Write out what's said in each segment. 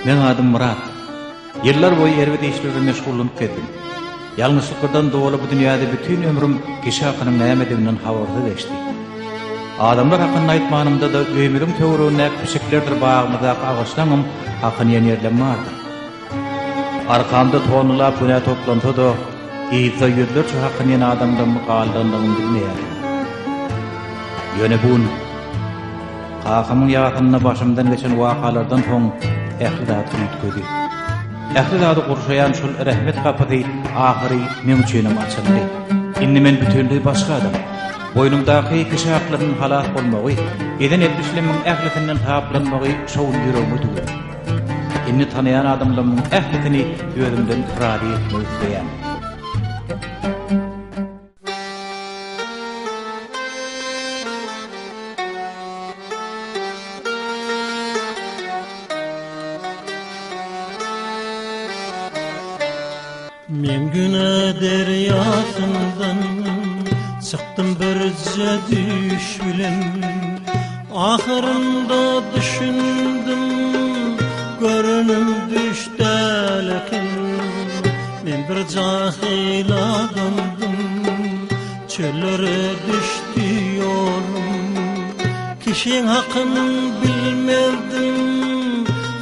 Meň adym Myrat. Ýyllar boýy erbet işler bilen meşgullanyp gezdim. Ýalňyşlyklardan doly bu dünýäde bütin ömrüm kişi hakynyň nämediginden habarsyz geçdi. Adamlar hakynda aýtmanymda-da öýümiziň töweregindäki pişiklerdir bagymyzdaky agaçlaňam hakyny iýen ýerlem bardyr. Arkamda tonnalap günä toplansa-da, yzda ýüzlerçe hakyny iýen adamlaryň galdandygyny bilmeýärdim. Ýöne bu gün kakamyň ýasynda başymdan geçen wakalardan soň ähli zat üýtgedi. Ähli zady gurşaýan şol rehmet gapysy ahyry meň üçinem açyldy. Indi men bütinleý başga adam. Boýnumdaky kişi haklarynyň halas bolmagy, eden etmişlerimiň ählisinden saplanmagy şo gün ýüregime düwüldi. Indi tanaýan adamlarymyň ählisini özümden razy etmek isleýän. Men güne derýasyndan çykdym birje düýş bilen Ahyrynda düşündim görenim düş däl eken Men bir jahyl adamdym Çöllere düşdi ýolum Kişiň hakyn bilmezdim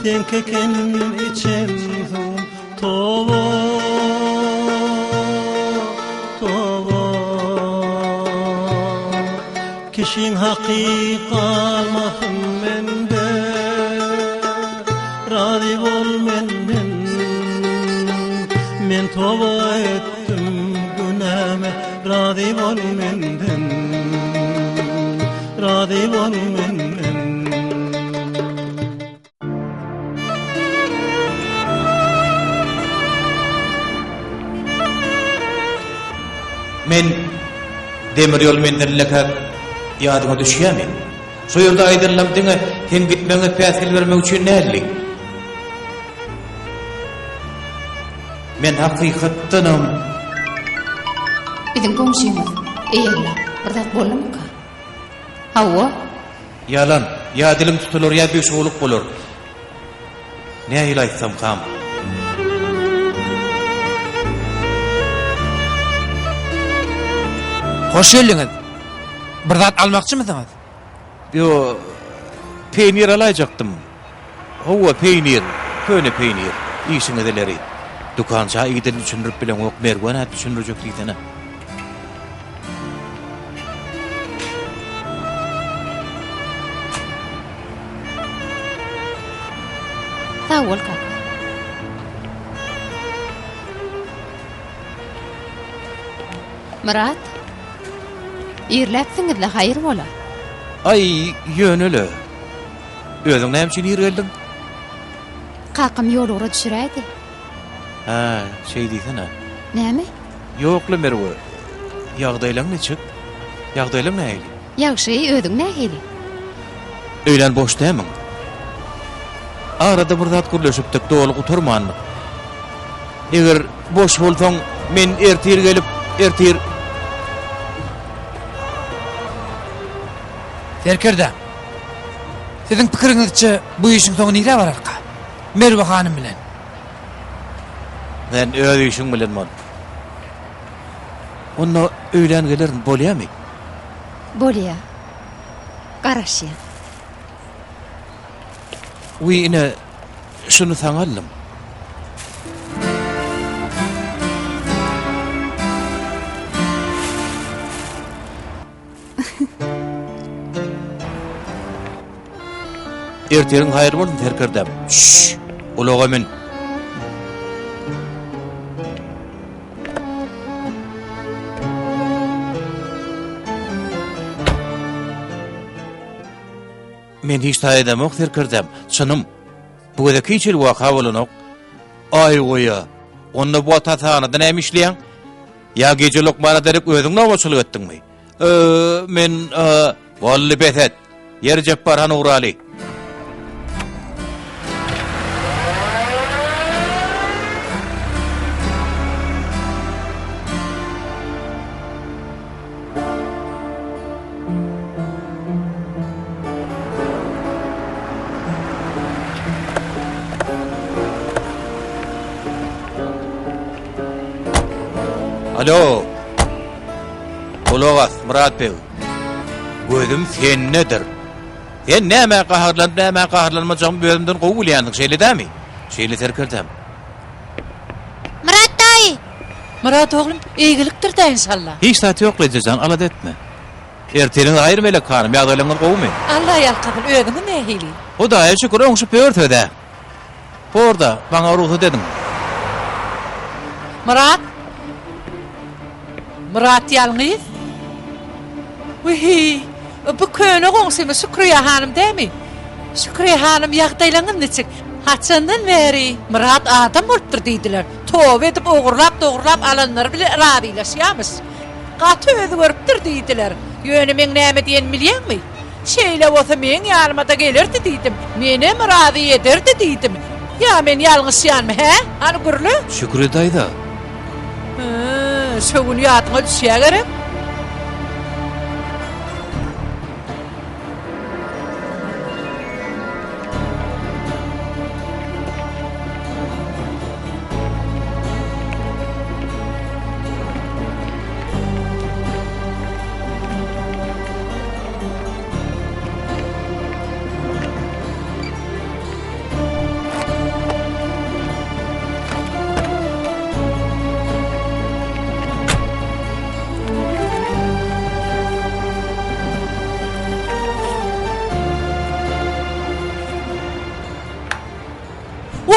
Seňki eken içen suwum Toba, toba Kişiň haky galmasyn mende Razy bol menden Men toba etdim günäme Razy bol menden Razy bol menden. Men demir ýol menzilindekäk ýadyňa düşýärmi? Şo ýerde aýdanylam diňe seň gitmegiňe päsgel bermek üçin däldi. Men hakykatdanam. Biziň goňşymyz. Eý Alla, bir zat boldumyka? Hawa. Ýalan. Ýa diliň tutular, ýa bişowluk bolar. Nähili aýtsamkam? Hoş geldiňiz. Bir zat almakçymysyňyz? Ýo, peýnir alaýjakdym. Hawa, peýnir, köne peýnir. Işiňiz ileri. Dükança ýigide düşündirip bileňok, Merwe nädip düşündirjek diýsene. Sag bol, kaka. Myrat, irläpsiňiz-le, haýyr bola? Aý, ýöne-le. Özüň näme üçin ir geldiň? Kakam ýolugra düşüräýdi. Hä, şeý diýsene. Näme? Ýok-la, Merwe. Ýagdaýlaň niçik? Ýagdaýlaň nähili? Ýagşy, özüň nähili? Öýlän boş dämiň? Arada bir zat gürleşipdik, doly gutarmandyk. Eger boş bolsaň, men ertir gelip, ertir. Serkerde, siziň pikiriňizçe bu işiň soňy nirä bararka? Merwe hanym bilen. Sen öz işiň bilen bol. Onda öýlän gelerin, bolýamy? Bolýa. Garaşýan. Wiý, ine, şuny saňa aldym. Ertiriň haýry bolsun, serkerdäm. Şşş! Ulaga mün. Men hiç taý edemok, serkerdäm. Çynym. Bu gezek hiç hili waka bolanok. Aý goýa. Onda bu atashanada näme işleýäň? Ýa gije lukmana derek özüň nobatçylyk etdiňmi? Ö, men, ö, boldy bes et. Ýeri Jepbar han ugraly. Alo. Gulak as, Myrat beg. Gözüm sendedir. Sen nämä gaharlanyp, nämä gaharlanmajagymy özümden gowy bilýänsiň, şeýle dämi? Şeýle serkerdäm. Myrat daýy! Myrat oglum, eýgilikdir-dä enşalla. Hiç zat ýok, eje jan, alada etme. Ertiriňiz haýyr Melek hanym, ýagdaýlaryňyz gowumy? Alla ýalkasyn, özüňiz nähili? Hudaýa şükür, oňşup ýörüs-ä. Borda, maňa rugsat ediň. Myrat! Myrat ýalňyz? Wiý, bu köne goňşymyz Şükriýe hanym dämi? Şükriýe hanym, ýagdaýlaryňyz niçik? Haçandan bäri Myrat adam bolupdyr diýdiler. Toba edip ogurlap-dogurlap alanlary bilen razylaşýamyş. Gaty özgeripdir diýdiler. Ýöne meň näme diýenimi bilýäňmi? Şeýle bolsa meň ýanyma-da gelerdi diýdim. Menem razy ederdi diýdim. Ýa men ýalňyşýanmy, hä? Hany gürle? Şükri daýza. Hä, şo gün ýadyňa düşýä gerek?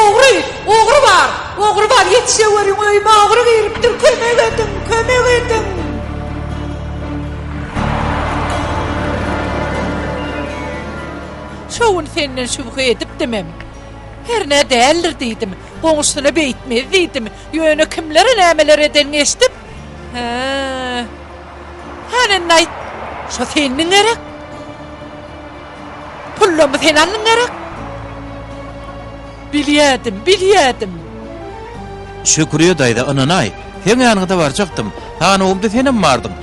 Ogry! Ogry bar! Ogry bar! Ýetişeweriň öýüme ogry giripdir! Kömek ediň! Kömek ediň! Şo gün senden şübhe edipdimem. Hernä däldir diýdim. Goňşusyna beýtmez diýdim. Ýöne kimlere nämeler edenini eşidip, Hä. Hany indi aýt, şo sendiň gerek? Pullamy sen aldyň gerek? Bilýädim, bilýädim. Şükriýe daýza, ynanaý, seň ýanyňda barjakdym. Sanawymda senem bardyň.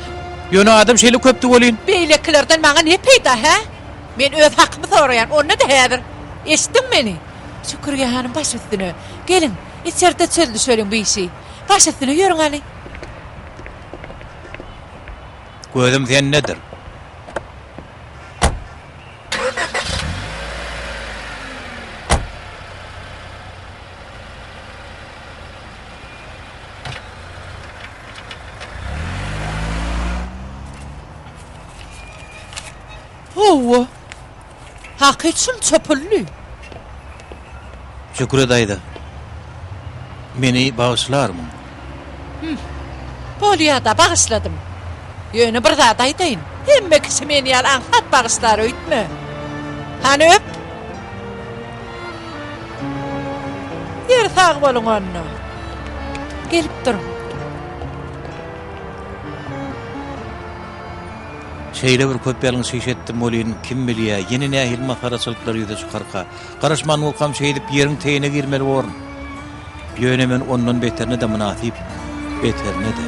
Ýöne adam şeýle köpdi welin. Beýlekilerden maňa ne peýda, hä? Men öz hakymy soraýan, onda-da häzir. Eşitdiňmi meni? Şükriýe hanym baş üstüne. Geliň, içerde çözlüşeliň bu işi. Baş üstüne ýörüň hany. Gözüm sendedir. Hawa. Hakyt şunça pully. Şükür daýza. Meni bagyşlarmyň? Hüm. Bolýa-da, bagyşladym. Ýöne bir zat aýdaýyn. Hemme kişi men ýaly aňsat bagyşlar öýtme. Hany öp. Ýeri sag boluň onda. Gelip duruň. Şeýle bir köp ýalňyş iş etdim welin, kim bilýä, ýene nähili masgaraçylyklar ýüze çykarka. Garaşman durkam şeýdip ýeriň teýine girmeli borun. Ýöne men ondan beterine-de mynasyp, beterine-de.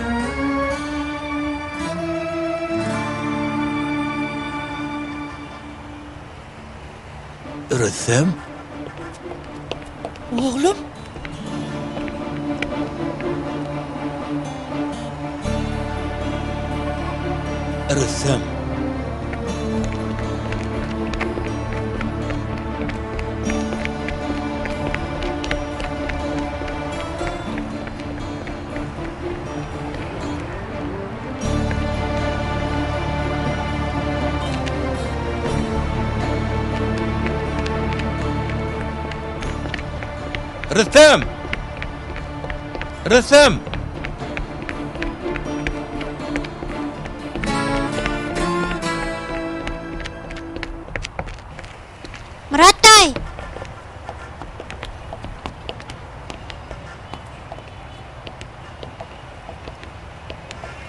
Rüstem? Oglum? Rüstem. Rüstem! Rüstem! Myrat daýy!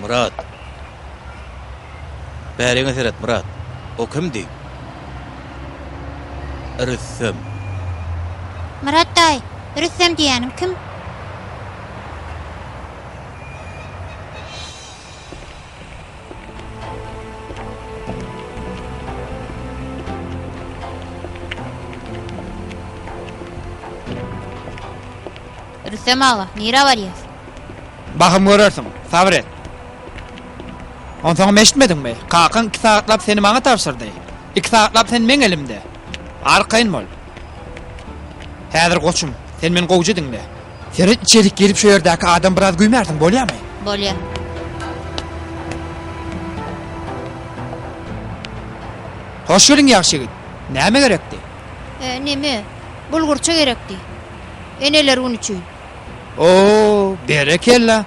Myrat. Bäriňe seret, Myrat. O kimdi? Rüstem. Myrat daýy, Rüstem diýýäniň kim? Rüstem aga, nirä barýas? Bahym görersiň. Sabyr et. Onsoňam eşitmediňmi? Kakaň iki sagatlap seni maňa tabşyrdy. Iki sagatlap sen meň elimde. Arkaýyn bol. Häzir goçum, sen meni gowja diňle. Seret içerik girip şu ýerdäki adam biraz güýmärsiň bolýamy? Bolýa. Hoş geliň ýagşy ýigit. Näme gerekdi? E, neme, bulgurça gerekdi. Eneler güni üçin. Oo, berekella.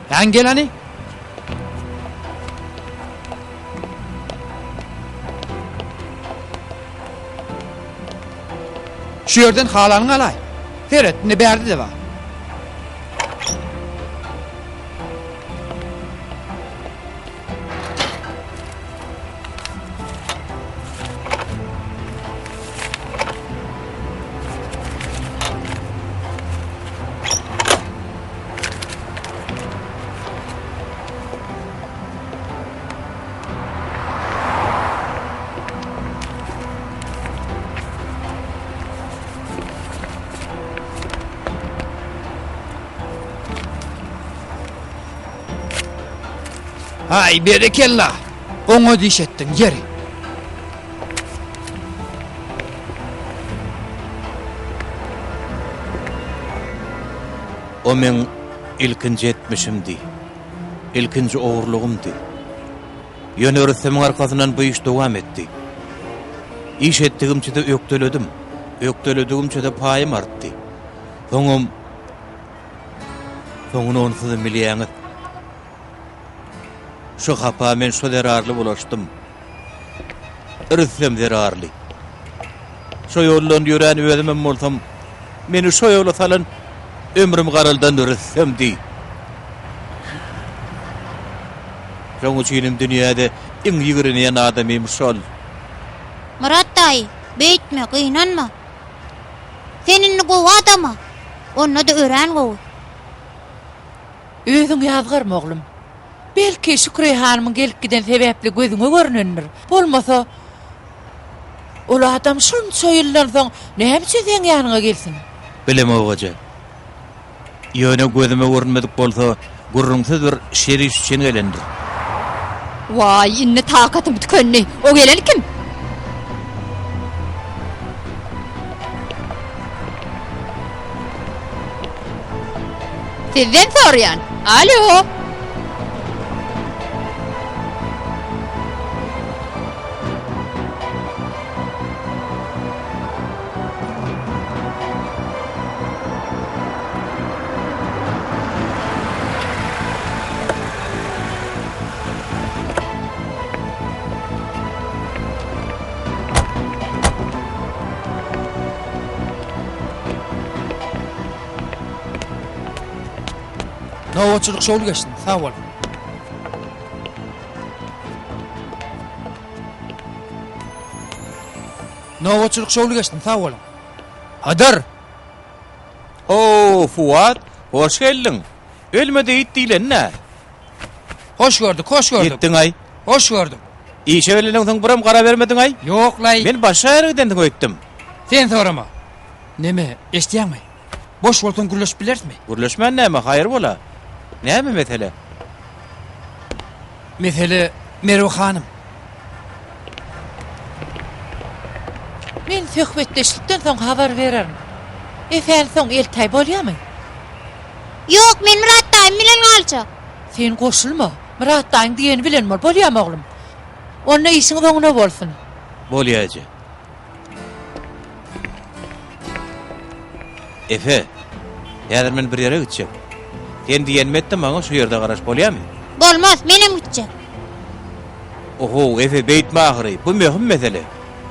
Hän gel hany. Şu ýerden halanyňy alaý. Seret, indi bärde-de bar. Haý, berekella! Oňat iş etdiň, ýeri. O meň ilkinji etmişimdi. Ilkinji ogurlygymdy. Ýöne Rüstemiň arkasyndan bu iş dowam etdi. Iş etdigimçe-de ökdeledim. Ökdeledigimçe-de paýym artdy. Soňam, soňuny onsuzam bilýäňiz. Şu hapa men şo zerarly bulaşdym. Rüstem zerarly. Şo ýoldan ýörän özümem bolsam, meni şo ýola salan ömrüm garaldan Rüstemdi. Şoň üçinem dünýäde iň ýigrenýän adamym şol. Myrat daýy, beýtme, gynanma. Sen indi gowy adam-a. Onda-da örän gowy. Özüň ýazgarma, oglum. Belki, Şükriýe hanymyň gelip giden sebäpli gözüňe görnendir. Bolmasa, ol adam şunça ýyldan soň näme üçin seň ýanyňa gelsin? Bilemok, eje. Ýöne gözüme görünmedik bolsa, gürrüňsiz bir şer iş üçin gelendir. Waý, indi takatym tükendi. O gelen kim? Sizden soraýan. Alo! Nobatçylyk şowly geçsin. Sag bol. Nobatçylyk şowly geçsin. Sag boluň. Hydyr! O, Fuat, hoş geldiň. Ölme-de ýit diýleni-dä. Hoş gördük, hoş gördük. Ýetdiň-aý. Hoş gördük. Işe geleniňsoň birem gara bermediň-aý. Ýok-laý. Men başga ýere gidensiň öýtdüm. Sen sorama. Neme, eşidýäňmi? Boş bolsaň gürleşip bilerismi? Gürleşmän näme, haýyr bola. Näme mesele? Mesele Merwe hanym. Men söhbetdeşlikden soň habar bererin. Efäni soň eltäý bolýamy? Ýok, men Myrat daýym bilen galjak. Sen goşulma. Myrat daýyň diýeni bilen bol, bolýamy oglum? Onda işiňiz oňuna bolsun. Bolýa eje. Efe, häzir men bir ýere gitjek. Sen diýenimi et-de maňa şu ýerde garaş, bolýamy? Bolmaz, menem gitjek. Ohow, Efe, beýtme ahyry. Bu möhüm mesele.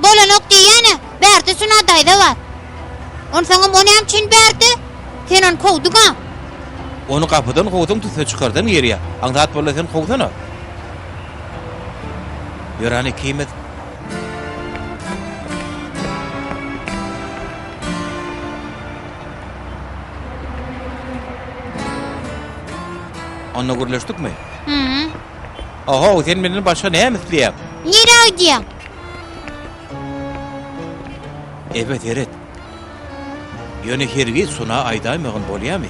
Bolanok diýýän-ä, bärde Suna daýza bar. Onsoňam o näme üçin bärde? Sen ony kowduň-a. Ony gapydan kowsaň tüsse çykardan girýär. Aňsat bolsa sen kowsana. Ýör hany ikimiz. Onda gürleşdikmi? Hı. Oho, sen menden başga näme isleýäň? Nirä gidýäň? Ebe seret. Ýöne hergiz Suna aýdaýmagyn bolýamy?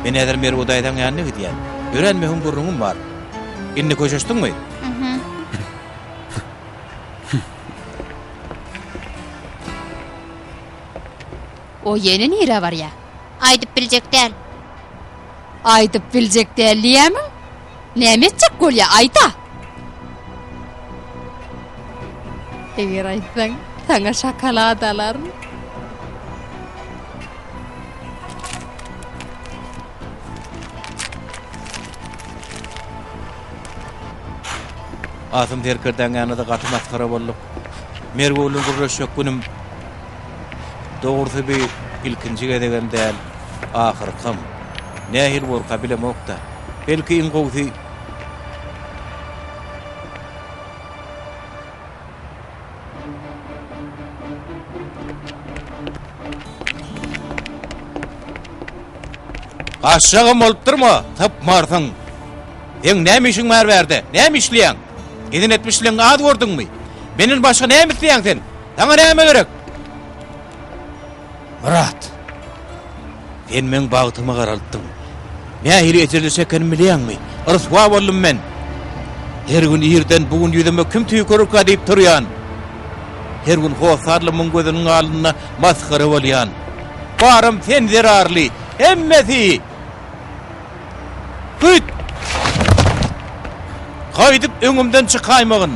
Men häzir Merwe daýzaň ýanyna gidýän. Örän möhüm gürrüňim bar. Indi köşeşdiňmi? O ýene nirä barýa? Aýdyp biljek däl. Aýdyp biljek däl diýýämiň? Näme etjek bolýa, aýt-a! Eger aýtsaň, saňa şokolad alaryn. Asym serkerdäň ýanynda gaty masgara bolduk. Merwe bilen gürleşjek günüm. Dogrusy bi ilkinji gezegem däl, ahyrkam. Nähili borka bilemok-da. Belki iň gowusy Gaçjagam bolup durma, tapmarsyň. Seň näme işiň bar bärde? Näme işleýäň? Eden etmişleňi az gördüňmi? Menden başga näme isleýäň sen? Saňa näme gerek? Myrat! Sen meň bagtymy garaltdyň. Nähili ejirli çekenimi bilýäňmi? Ryswa boldum men. Her gün irden bu gün ýüzüme kim tüýkürerkä diýip turýan. Her gün hossarlymyň gözüniň alnynda masgara bolýan. Baram sen zerarly. Hemmesi! Hüýt! Gaýdyp öňümden çykaýmagyn!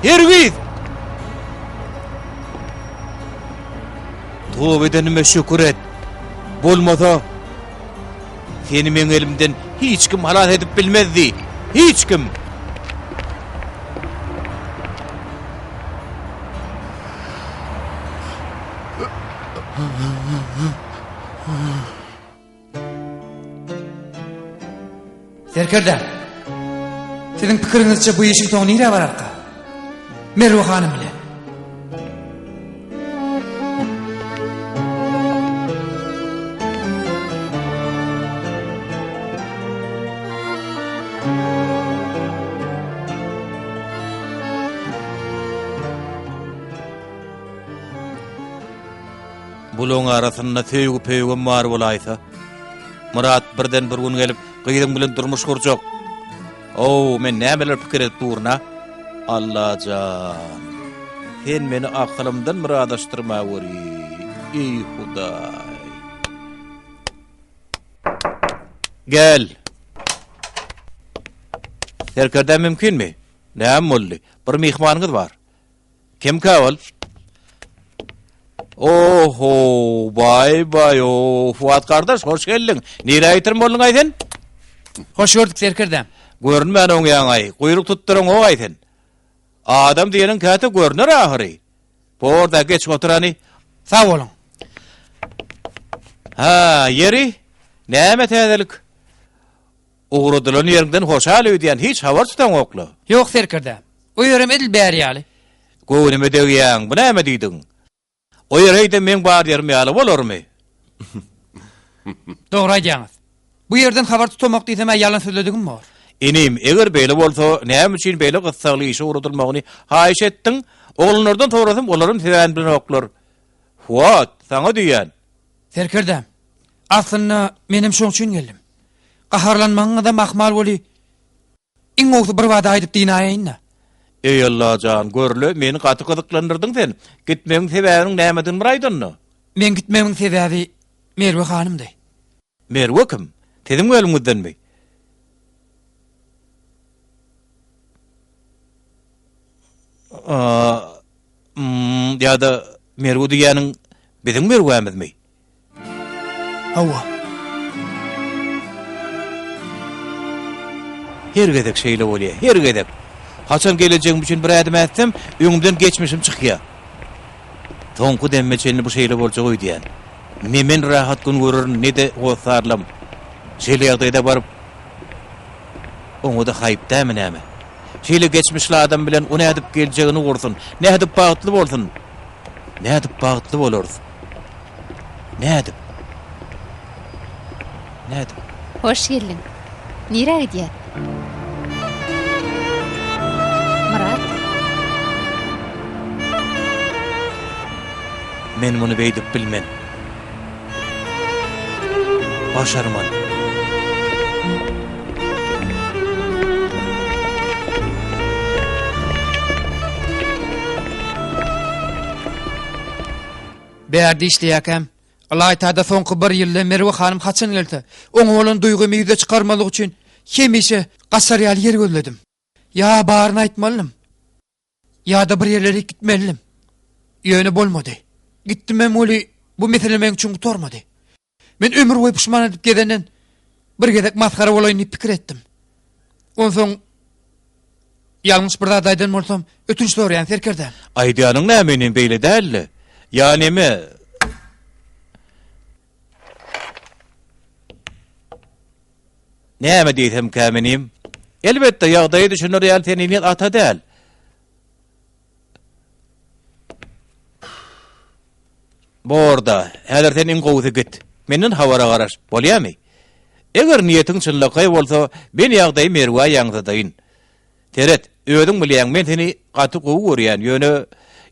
Hergiz! Toba edenime şükür et. Bolmasa, seni meň elimden hiç kim halas edip bilmezdi. Hiç kim! Serkerde, siziň pikiriňizçe bu işiň soňy nirä bararka? Merwe hanym bilen. Bulaň arasynda söýgi-pöýgem bar bolaýsa. Myrat birden bir gün gelip, gyzyň bilen durmuş gurjak. Ow, men nämeler pikir edip durun-a? Allajan, sen meni akylymdan bir azaşdyrmaweri, eý Hudaý. Gel. Serkerde mümkinmi? Näme boldy? Bir myhmanyňyz bar. Kimkä ol? Oho, baý baý, o, Fuat gardaş, hoş geldiň. Nirä ýitirim bolduň-aý sen? Hoş gördük serkerdäm. Görünmän oňýaň-aý, guýruk tutduryň-ow-aý sen. Adam diýeniň käte görner ahyry. Bor-da, geç otur hany. Sag boluň. Ha, ýeri, näme täzelik? Ugradylan ýeriňden hoşal öýdýän, hiç habar tutaňok-la. Ýok, serkerde. O ýerem edil bäri ýaly. Göwnüme degýäň, bu näme diýdigiň? O ýer heý-de meň bar ýerim ýaly bolarmy? Dogry aýdýaňyz. Bu ýerden habar tutamak diýsem-ä ýalan sözledigim bor. Inim, eger beýle bolsa, näme üçin beýle gyssagly işe ugradylmagyny haýyş etdiň? Oglanlardan sorasam, olaram sebäbini bilenoklar. Fuat, saňa diýýän. Serkerdäm, aslynda menem şoň üçin geldim. Gaharlanmagyňyzam ahmal weli, iň gowusy birbada aýdyp dynaýaýyn-da. Eý Allajan, görle, meni gaty gyzyklandyrdyň sen. Gitmegiň sebäbiniň nämedigini bir aýt onda. Meň gitmegimiň sebäbi Merwe hanymdy. Merwe kim? Siziň bölümiňizdenmi? Ýa-da Merwe diýýäniň biziň Merwämizmi? Hawa. Her gezek şeýle bolýar, her gezek. Haçan gelejegim üçin bir ädim ätsem, öňümden geçmişim çykýar. Soňky demime çenli bu şeýle boljak öýdýän. Ne men rahat gün görerin, ne-de hossarlam. Şeýle ýagdaýda baryp, oňa-da haýyp dämi näme? Şeýle geçmişli adam bilen o nädip geljegini gursun, nädip bagtly bolsun? Nädip bagtly bolarys? Nädip? Nädip? Hoş geldiň. Nirä gidýäs? Myrat. Men muny beýdip bilmen. Başarman. Bärde işleýärkäm, ylaýta-da soňky bir ýylda Merwe hanym haçan gelse, oňa bolan duýgymy ýüze çykarmazlyk üçin hemişe gaçar ýaly ýer gözledim. Ýa baryny aýtmalydym, ýa-da bir ýerlere gitmelidim. Ýöne bolmady. Gitdimem weli, bu mesele meň üçin gutarmady. Men ömür boýy puşman edip gezenden bir gezek masgara bolaýyn diýip pikir etdim. Onsoň ýalňyş bir zat aýdan bolsam, ötünç soraýan serkerdäm. Aýdýanyň näme inim beýle däldi. Ýa neme? Näme diýsemkäm inim? Elbetde ýagdaýy düşüner ýaly sen heniz ata däl. Bor-da, häzir sen iň gowusy git. Menden habara garaş, bolýamy? Eger niýetiň çynlakaý bolsa, men ýagdaýy Merwä ýaňzydaýyn. Seret, özüň bilýäň, men seni gaty gowy görýän, ýöne,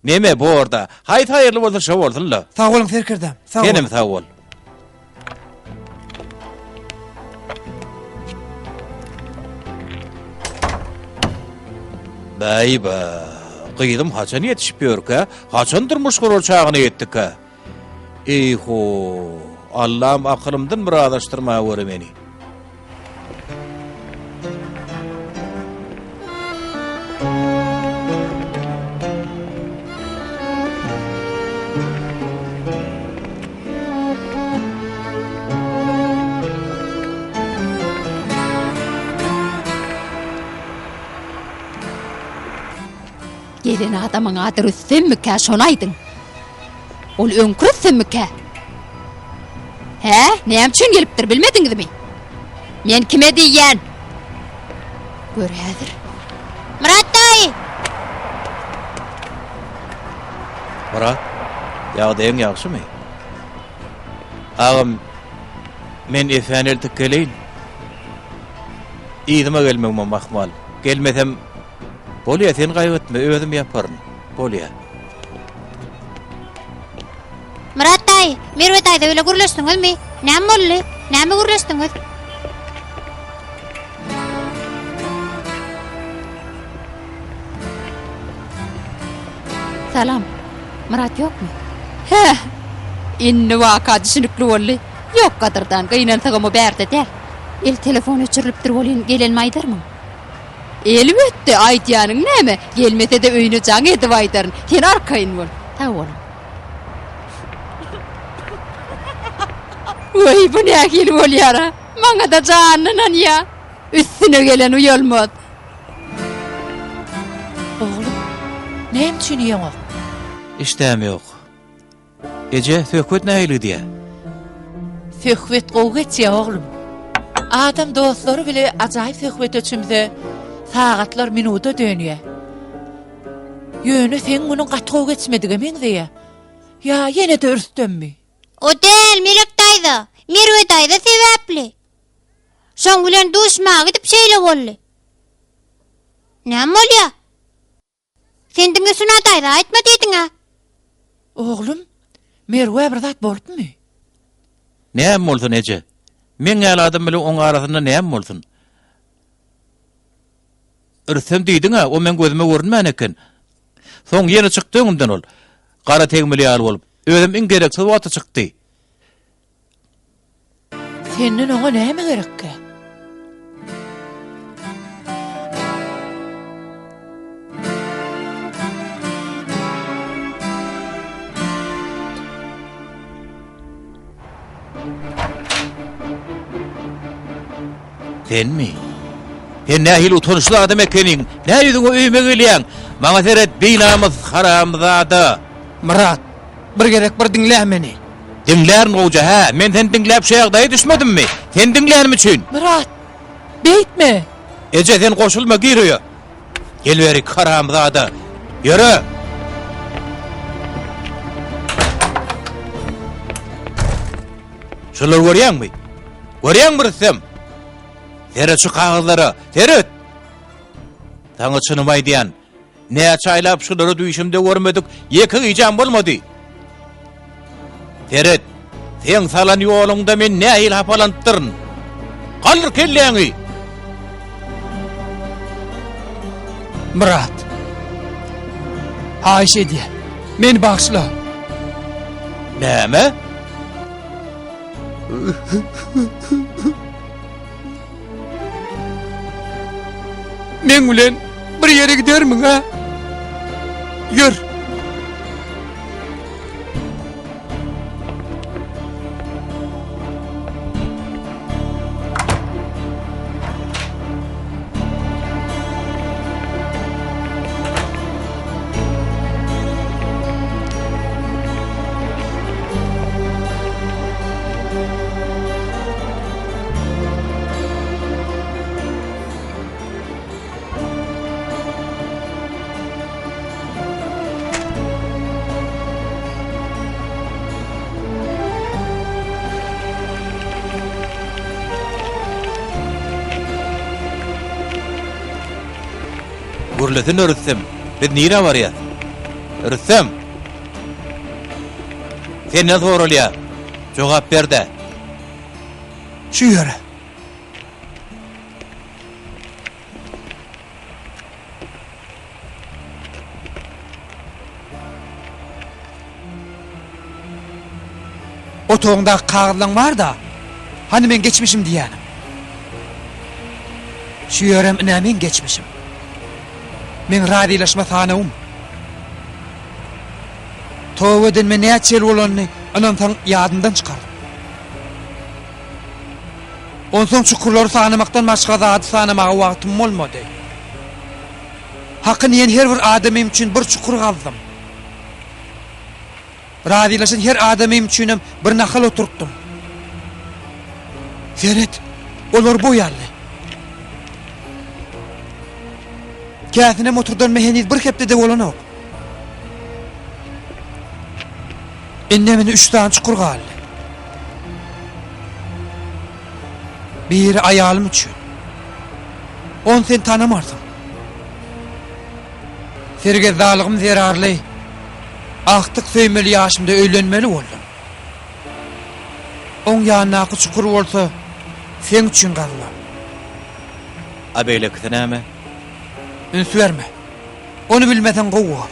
neme, bor-da, haýsy haýyrly bolsa şo bolsun-la. Sag boluň, serkerdäm, sag boluň. Senem sag bol. Bäý-bä, gyzym haçan ýetişip ýörkä, haçan durmuş gurar çagyna ýetdikä? Eý-ho, Allam akylymdan bir azaşdyrmaweri meni. Gelen adamyň ady Rüstemmikä, şony aýdyň. Ol öňki Rüstemmikä? Hä, näme üçin gelipdir bilmediňizmi? Men kime diýýän? Gör häzir. Myrat daýy! Myrat, ýagdaýyň ýagşymy? Agam, men Efäni eltip geleýin. Yzyma gelmegimem ahmal. Gelmesem, bolýa, sen gaýgy etme, özüm ýaparyn. Bolýa. Myrat daýy, Merwe daýza bile gürleşdiňizmi? Näme boldy? Näme gürleşdiňiz? Salam. Myrat ýokmy? Hä! Indi waka düşünikli boldy. Ýok gadyrdan, gynansagam o bärde däl. El telefony öçürilipdir welin, gelenimi aýdarmyň? Elbetde, aýdýanyň näme? Gelmese-de öýüne jaň edip aýdaryn. Sen arkaýyn bol. Sag boluň. Weý, bu nähili bolýar-a? Maňa-da janyny ynanýa. Üstüne gelen uýalmaz. Oglum, näme üçin iýeňok? Işdäm ýok. Eje, söhbet nähili gidýär? Söhbet gowy geçýär, oglum. Adam dostlary bile ajaýyp söhbete çümse, sagatlar minuda dönýär. Ýöne seň günüň gaty gowy geçmedige meňzeýär. Ýa ýene-de Rüstemmi? O däl, Melek daýza. Merwe daýza sebäpli. Şoň bilen duşmaga gidip şeýle boldy. Näme bolýar? Sen diňe Suna daýza aýtma diýdiň-ä. Oglum, Merwä bir zat bolupmy? Näme bolsun, eje? Meň ýaly adam bilen oň arasynda näme bolsun? Rüstem diýdiň-ä, o meň gözüme görünmän eken. Soň ýene çykdy öňümden ol. Gara tegmil ýaly bolup. Özem iň gereksiz wagty çykdy. Senden oňa näme gerekkä? Senmi? Sen nähili utançly adam ekeniň? Nä ýüzüňe öýüme gelýäň? Maňa seret, binamys haramzada! Myrat, bir gezek bir diňle meni. Diňlärin gowja, hä? Men seni diňläp şu ýagdaýa düşmedimmi? Seni diňlänim üçin. Myrat, beýtme! Eje, sen goşulma, gir öýe. Gel beri, haramzada. Ýöre! Şulary görýäňmi? Görýäňmi, Rüstem? Seret şu kagyzlara, seret! Saňa çynymy aýdýan. Näçe aýlap şulary düýşümde görmedik, ýeke gijäm bolmady. Seret, seň salan ýoluňda men nähili hapalanypdyryn. Galdyr kelläňi! Myrat, haýyş edýän, meni bagyşla. Näme? Meň bilen bir ýere gidermiň, ha? Ýör. Gürlesene Rüstem, biz nirä barýas? Rüstem! Senden soralýar. Jogap ber-dä. Şu ýere. Otagyňdaky kagyzlaň bar-da, hany meň geçmişim diýýäniň. Şu ýerem ine meň geçmişim. Meň razylaşma sanawym. Toba edenime näçe ýyl bolanyny ynansaň ýadymdan çykardym. Onsoň çukurlary sanamakdan başga zady sanamaga wagtym bolmady. Hakyny iýen her bir adamym üçin bir çukur gazdym. Razylaşan her adamym üçinem bir nahal oturtdym. Seret, olar boý aldy. Käsinem oturdanyma heniz bir hepde-de bolanok. Indem indi üç sany çukur galdy. Biri aýalym üçin. Ony sen tanamarsyň. Sergezdalygym zerarly agtyk söýmeli ýaşymda öýlenmeli boldum. Oň ýanyndaky çukur bolsa seň üçin gazylan. A beýlekisi näme? Üns berme. Ony bilmeseň gowy bor.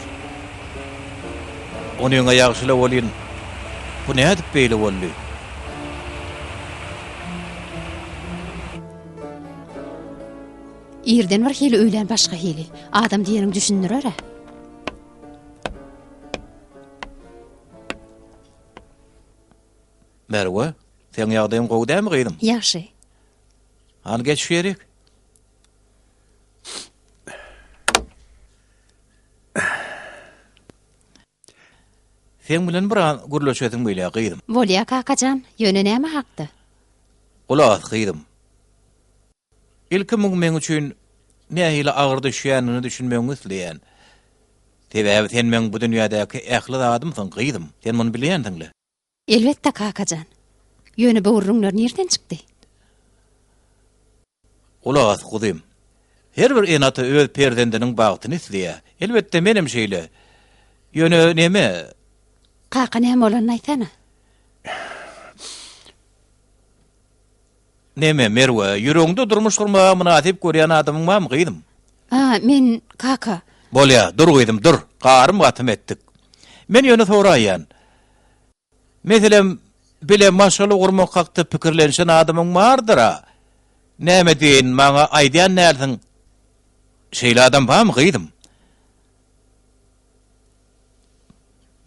Onyň-a ýagşy-la welin, bu nädip beýle boldy? Irden bir hili öýlän başga hili. Adam diýeniň düşündirer-ä. Merwe, seň ýagdaýyň gowy dälmi gyzym? Ýagşy. Hany geç şu ýerik. Seň bilen biraz gürleşesim gelýär gyzym. Bolýa kakajan, ýöne näme hakda? Gulak as gyzym. Ilki muň meň üçin nähili agyr düşýändigine düşünmegiňi isleýän. Sebäbi sen meň bu dünýädäki ähli zadymsyň gyzym, sen muny bilýänsiň-le. Elbetde kakajan. Ýöne bu gürrüňler nirden çykdy? Gulak as, guzym. Her bir ene-ata öz perzendiniň bagtyny isleýär. Elbetde, menem şeýle. Ýöne neme? Kaka näme bolanyny aýtsana. Neme, Merwe, ýüregiňde durmuş gurmaga mynasyp görýän adamyň barmy, gyzym? A, men, kaka. Bolýa, dur gyzym, dur. Garym-gatym etdik. Men ýöne soraýýan. Meselem, bile maşgala gurmak hakda pikirlenişen adamyň bardyr-a. Näme diýeýin, maňa aýdýan dälsiň. Şeýle adam barmy, gyzym?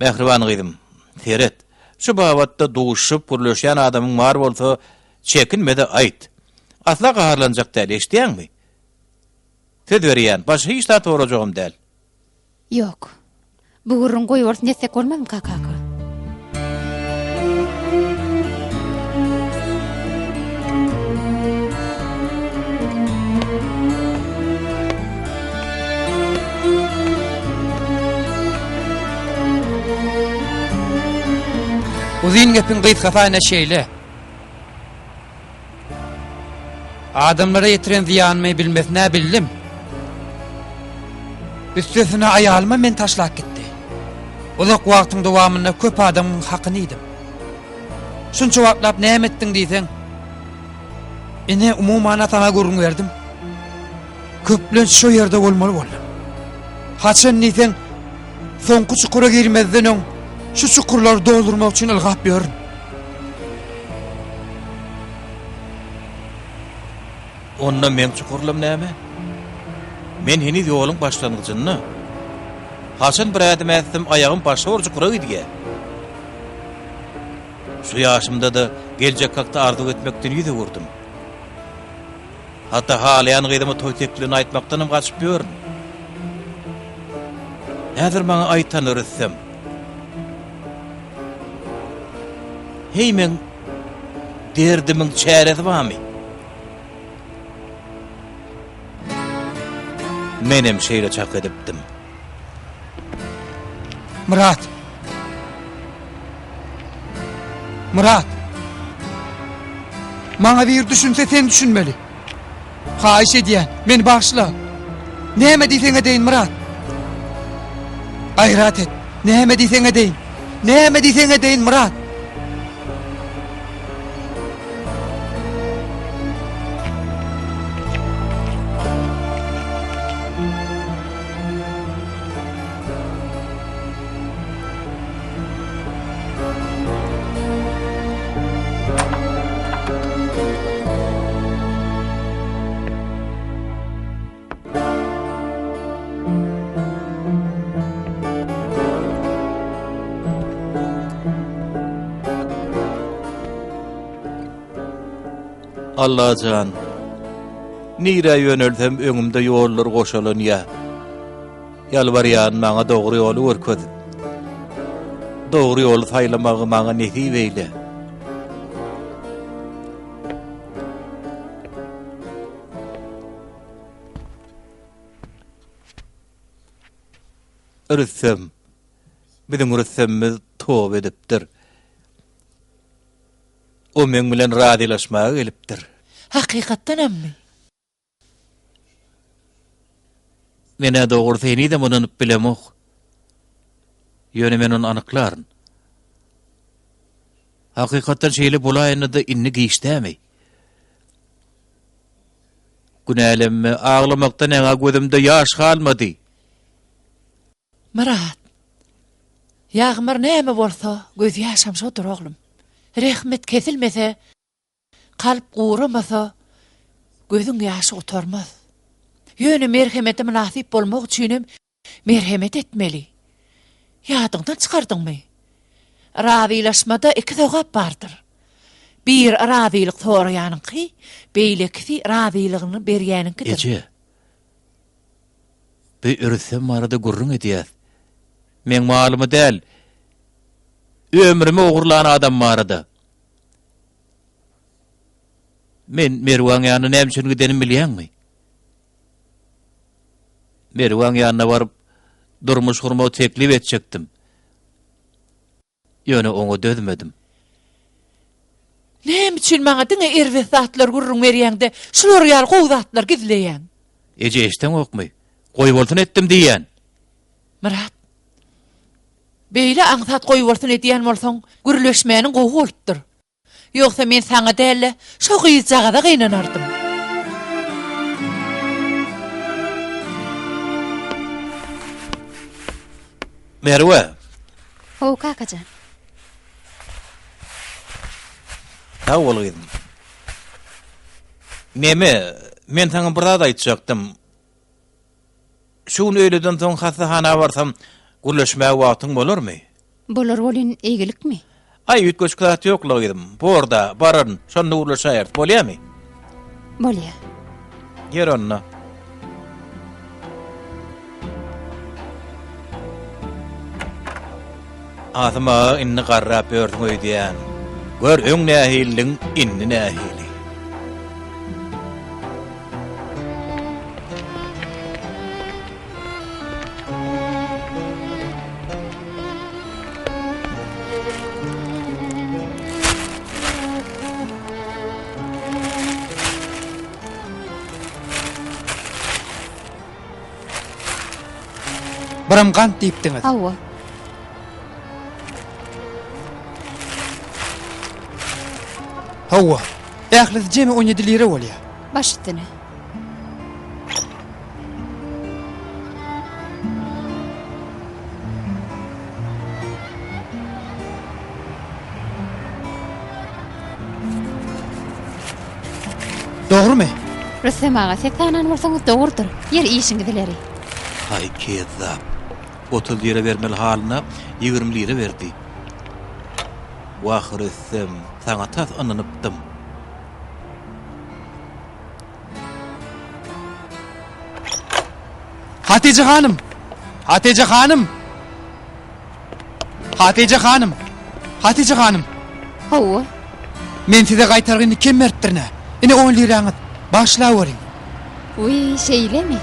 Mähriban gyzym, seret, şu babatda duşup gürleşýän adamyň bar bolsa, çekinme-de aýt. Asla gaharlanjak däl, eşidýäňmi? Söz berýän, başga hiç zat sorajagym däl. Ýok. Bu gürrüň goý bolsun etsek bolmazmyka kaka? Uzyn gepiň gysgasy aýna şeýle. Adamlara ýetiren zyýanymy bilmesine bildim. Üstesine aýalymam meni taşlap gitdi. Uzak wagtyň dowamynda köp adamyň hakyny iýdim. Şunça wagtlap näme etdiň diýseň, ine umuman-a saňa gürrüň berdim. Köplenç şo ýerde bolmaly boldum. Haçan diýseň, soňky çukura girmezden öň. Şu çukurlary doldurmak üçin ylgap ýörün. Onda meň çukurlam näme? Men heniz ýoluň başlangyjynda. Haçan bir ädim ätsem, aýagym başga bir çukura gidýär. Şu ýaşymda-da geljek hakda arzuw etmekden ýüz öwürdim. Hatda halaýan gyzyma toý teklibini aýtmakdanam gaçyp ýörün. Häzir maňa aýtan Rüstem. Heý meň derdimiň çäresi barmy? Menem şeýle çak edipdim. Myrat! Myrat! Maňa biri düşünse sen düşünmeli. Haýyş edýän, meni bagyşla. Näme diýseň edeýin, Myrat. Gaýrat et. Näme diýseň edeýin. Näme diýseň edeýin, Myrat. Allajan, nirä ýönelsem öňümde ýollar goşalanýar. Ýalbarýan maňa dogry ýoly görkez. Dogry ýoly saýlamagy maňa nesip eýle. Rüstem, biziň Rüstemimiz toba edipdir. O meň bilen razylaşmaga gelipdir. Hakykatdanammy? Men-ä dogrusy henizem ynanyp bilemok. Ýöne men ony anyklaryn. Hakykatdan şeýle bolaýanda-da indi giç dämi? Günälenme, aglamakdan ýaňa gözümde ýaş galmady. Myrat, ýagmyr näme bolsa, gözýaşam şodur, oglum. Rehmet kesilmese, Kalp guramasa, gözüň ýaşy gutarmaz. Ýöne merhemete mynasyp bolmak üçinem merhemet etmeli. Ýadyňdan çykardyňmy? Razylaşmada iki sogap bardyr. Biri razylyk soraýanyňky, beýlekisi razylygyny berýäniňkidir. Eje, bi Rüstem barada gürrüň edýäs. Meň malymy däl, ömrümi ogurlan adam barada. Men Merwaň ýanyna näme üçin gidenimi bilýäňmi? Merwaň ýanyna baryp, durmuş gurmagy teklip etjekdim. Ýöne oňa dözmedim. Näme üçin maňa diňe erbet zatlar gürrüň berýäň-de, şular ýaly gowy zatlar gizleýäň? Eje eşdeňokmy? Goýbolsun etdim diýýän. Myrat, Beýle aňsat goýbolsun edýän bolsaň, gürleşmäniň gowy bolupdyr. Ýogsa men saňa däl-de, şo gyzjagaza gynanardym. Merwe! How, kakajan. Sag bol gyzym. Neme, men saňa bir zat aýtjakdym. Şu gün öýleden soň hassahana barsam, gürleşmäge wagtyň bolarmy? Bolar welin, eýgilikmi? Aý, üýtgeşik zat ýok-la gyzym. Bor-da, bararyn. Şonda gürleşäýeris. Bolýamy? Bolýa. Ýör onda. Asym aga indi garrap ýörsüň öýdýän. Gör öň nähilidiň, indi nähili. Biram gant diýipdiňiz. Hawa. Hawa. Ählisi jemi 17 lira bolýar. Baş üstüne. Dogrumy? Rüstem aga, siz sanan bolsaňyz dogrudyr. Ýeri işiňiz ileri. Haý, kezzap. 30 lira bermeli halyna 20 lira berdi. Wah, Rüstem, saňa tas ynanypdym. Hatyja hanym! Hatyja hanym! Hatyja hanym! Hatyja hanym! Hawa. Men size gaýtargyny kem beripdirin-ä. Ine on liraňyz. Bagyşlaweriň. Wiý, şeýlemi?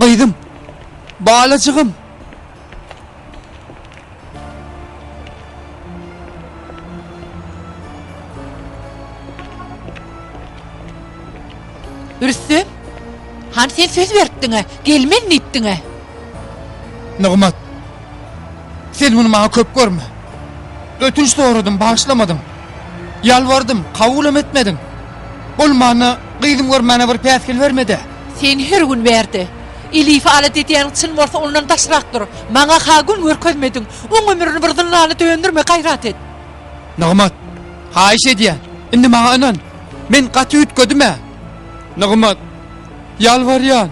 Gyzym! Balajygym! Rüstem, hany sen söz beripdiň-ä, gelmen diýipdiň-ä. Nygmat, sen muny maňa köp görme. Ötünç soradym, bagyşlamadyň. Ýalbardym, kabulam etmediň. Bolmanda, gyzym görmäne bir päsgel berme-dä. Sen her gün bärde. Elifi alada edýäniň çyn bolsa ondan daşrak dur. Maňa-ha gün görkezmediň. Oň ömrüni bir zyndana döndürme, gaýrat et. Nygmat, haýyş edýän, indi maňa ynan. Men gaty üýtgedim-ä. Nygmat, ýalbarýan.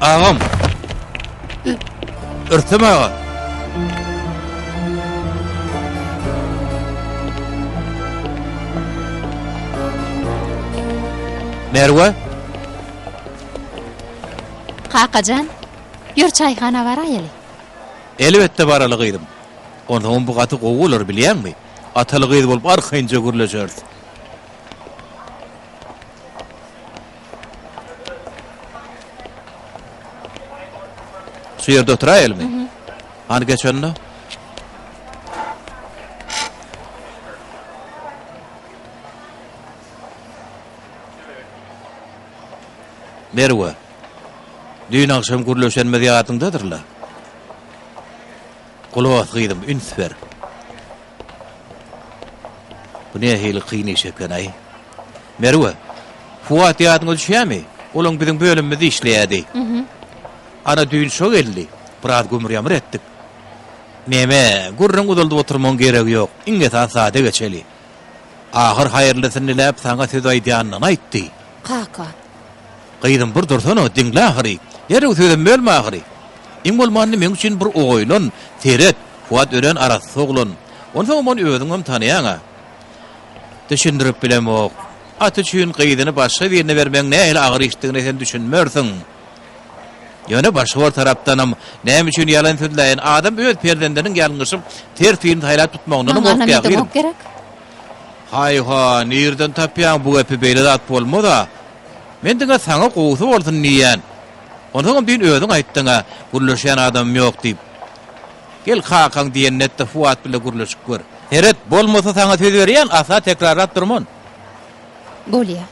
Agam. Rüstem aga. Merwe. Kakajan, ýör çaýhana baraýaly. Elbetde baraly gyzym. Onsoňam bu gaty gowy bolar bilýäňmi? Ataly gyz bolup arkaýynja gürleşeris. Şu ýerde oturaýalymy? Hany geç onda. Merwe, düýn agşam gürleşenimiz ýadyňdadyr-la? Gulak as gyzym, üns ber. Bu nähili kyn iş eken-aý? Merwe, Fuat ýadyňa düşýärmi? Olaň biziň bölümimizde işleýärdi. Ana düýn şo geldi. Biraz gümür-ýamyr etdik. Neme, gürrüň uzaldyp oturmagyň geregi ýok. Iň esasy zada geçeli. Ahyr haýyrlysyny diläp saňa söz aýdýanyny aýtdy. Kaka. Gyzym bir dursana, diňle ahyry. Derrew sözem bölme ahyry. Iň bolmanda meň üçin bir oýlan, seret, Fuat örän arassa oglan. Onsoňam ony özüňem tanaýaň-a. Düşündirip bilemok. At üçin gyzyny başga birine bermegiň nähili agyr işdigine sen düşünmersiň. Ýöne başga bir tarapdanam, näme üçin ýalan sözläýin, adam öz perzendiniň ýalňyşyp, ters birini saýlap tutmagyndanam Maňa gorkýar, gyzym. ynam gerek. Haý-ha, nirden tapýaň bu gepi, beýle zat bolmaz-a. Men diňe saňa gowusy bolsun diýýän. Onsoňam düýn özüň aýtdyň-a, gürleşýän adamym ýok diýip. Gel kakaň diýenini et-de Fuat bile gürleşip gör. Seret, bolmasa saňa söz berýän, asla tekrarlap durman. Bolýa.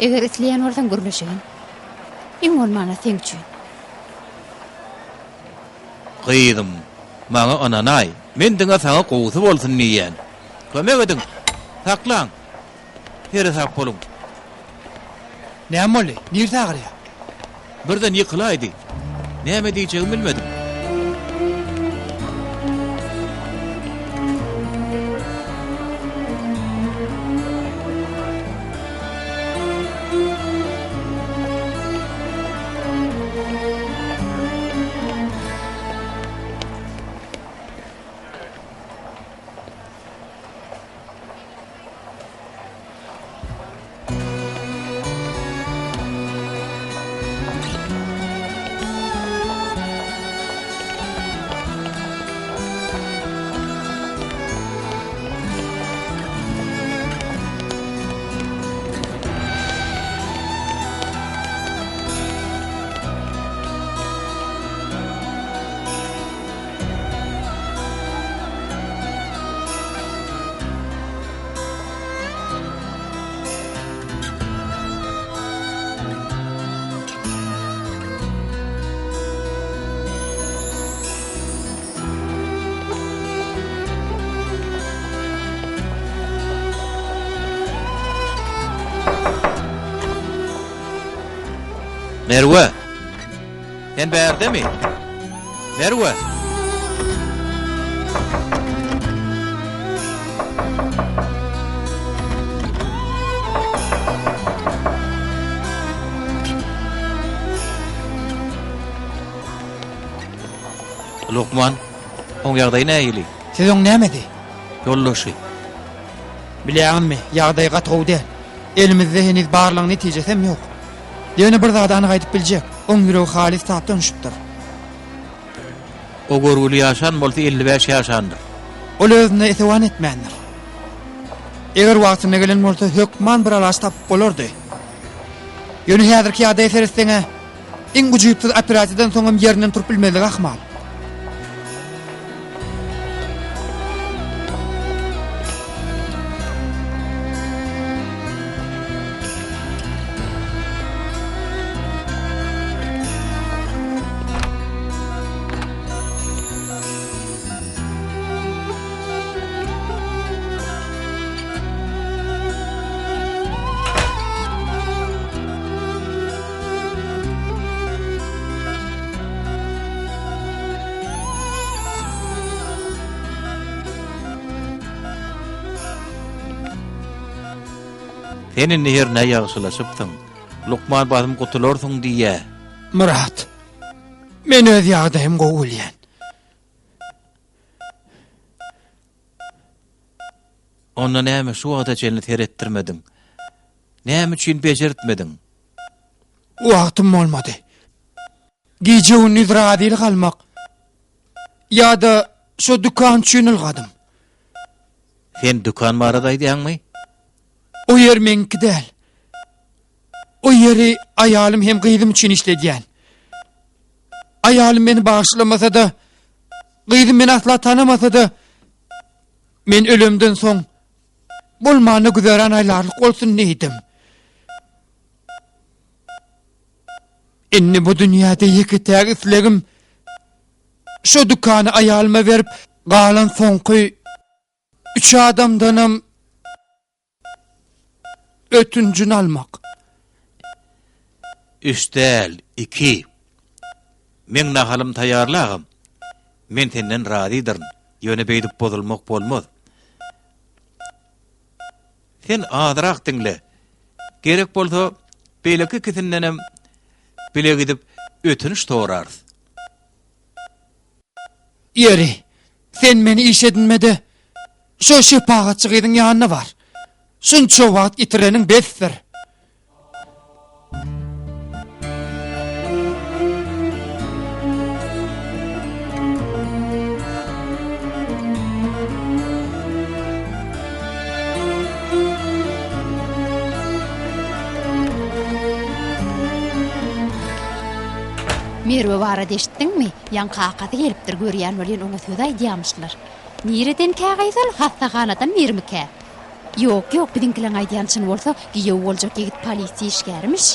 Eger isleýän bolsaň gürleşeýin. Iň bolmanda seň üçin. Gyzym, maňa ynanaý. Men diňe saňa gowusy bolsun diýýän. Kömek ediň! Saklaň! Seresap boluň! Näme boldy? Niresi agyrýar? Birden ýykylaýdy. Näme diýjegimi bilmedim. Merwe! Sen bärdemi? Merwe! Lukman, oň ýagdaýy nähili? Siz oň nämesi? Ýoldaşy. Bilýäňizmi, ýagdaýy gaty gowy däl. Elimizde heniz barlagyň netijesem ýok. Ýöne bir zady anyk aýdyp biljek, oň ýüregi halys tapdan düşüpdir. O görgüli ýaşan bolsa 55 ýaşandyr. Ol özüne esewan etmändir. Eger wagtynda gelen bolsa hökman bir alaç tapyp bolardy. Ýöne häzirki ýagdaýa seretseň-ä, iň ujypsyz operasiýadan soňam ýerinden turup bilmezligi ahmal. Sen indi hernä ýagşylaşypsyň. Lukman basym gutularsyň diýýä. Myrat, men öz ýagdaýymy gowy bilýän. Onda näme şu wagta çenli seretdirmediň? Näme üçin bejertmediň? Wagtym bolmady. Gije-gündiz razylyk almak ýa-da şo dükan üçin ylgadym. Sen dükan barada aýdýaňmy? O ýer meňki däl. O ýeri aýalym hem gyzym üçin işledýän. Aýalym meni bagyşlamasa-da, gyzym meni asla tanamasa-da, men ölemden soň bolmanda güzeran aýlarlyk bolsun diýdim. Indi bu dünýäde ýeke-täk islegim şo dükany aýalyma berip, galan soňky üç adamdanam ötünjini almak. Üç däl, iki. Meň nahalym taýýarly agam. Men senden razydyryn. Ýöne beýdip bozulmak bolmaz. Sen azyrak diňle. Gerek bolsa, beýleki ikisindenem bile gidip ötünç sorarys. Ýeri, sen meni iş edinme-de, şo şepagatçy gyzyň ýanyna bar. Şunça wagt ýitireniň besdir. Merwe barada eşitdiňmi? Ýaňky kakasy gelipdir, görýän welin oňa söz aýdýamyşlar. Niredenkä gyz ol, hassahanadan birimikä? Ýok, ýok, biziňkileň aýdýany çyn bolsa, giýew boljak ýigit polisiýa işgärimiş.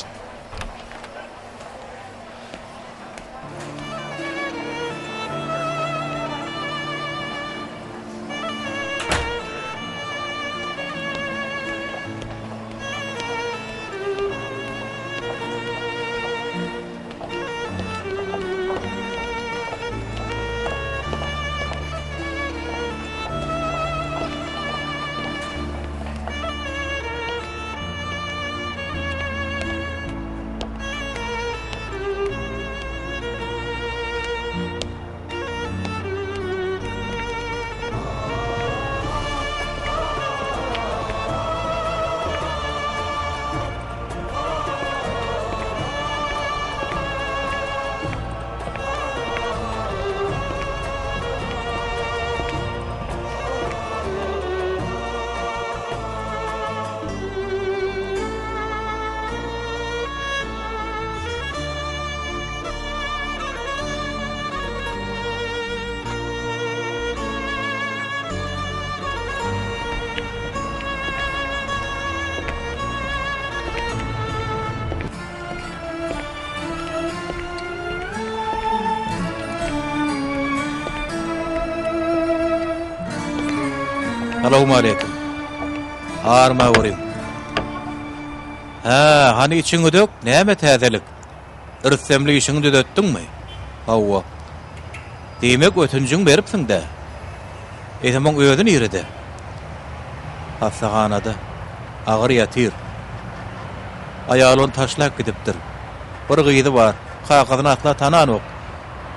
Salowmaleýkim. Arma görüň. Hä, hany içiňi dök, näme täzelik? Rüstemli işiňi düzetdiňmi? Hawa. Diýmek, ötünjiňi beripsiň-dä? Eýsem, oň özi nirede? Hassahanada. Agyr ýatyr. Aýaly ony taşlap gidipdir. Bir gyzy bar. Kakasyny asla tananok.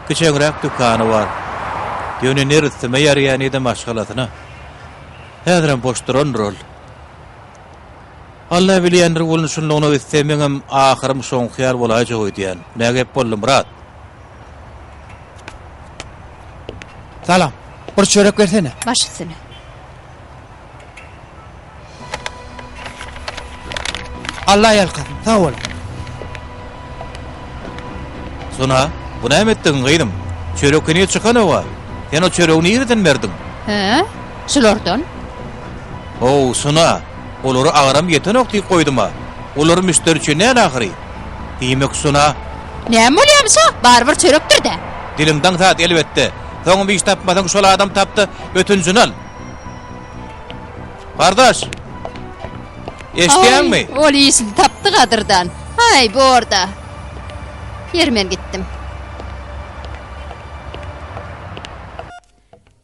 Kiçeňräk dükany bar. Ýöne ne Rüsteme ýaraýar, ne-de maşgalasyna. Häzirem boş durandyr ol. Alla bilýändir welin şunlugyna gitse meňem ahyrym şoňky ýaly bolaýjak öýdýän. Nä gep boldy Myrat? Salam. Bir çörek bersene. Baş üstüne. Alla ýalkasyn. Sag bol. Sona, bu näme etdigiň gyzym? Çörek heniz çykanoga. Sen o çöregi nireden berdiň? Hä? Şulardan. How, Sona, olara agram ýetenok diýip goýdum-a. Olar müşderi üçin däl ahyry. Diýmek, Sona. Näme bolýamyş-a? Barybir çörekdir-dä. Diliň daň zat, elbetde. Soňam iş tapmasaň, şol adam tap-da, ötünjini al. Gardaş! Eşidýäňmi? Aý, ol işini tapdy gadyrdan. Haý, bor-da. Ýeri men gitdim.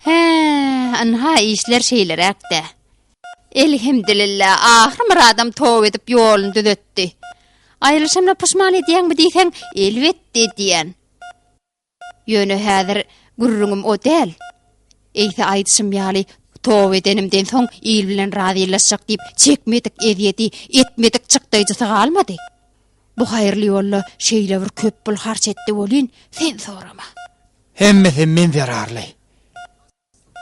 Hä, ynha işler şeýleräk-dä. Elhemdilillä, ahyr Myradam toba edip ýoluny düzetdi. Aýrylyşamda puşman edýäňmi diýseň, elbetde edýän. Ýöne häzir gürrüňim o däl. Eýse aýdyşym ýaly, toba edenimden soň il bilen razylaşjak diýip çekmedik ezýeti, etmedik çykdaýjysy galmady. Bu haýyrly ýolda şeýle bir köp pul harç etdi welin, sen sorama. Hemmesi men zerarly.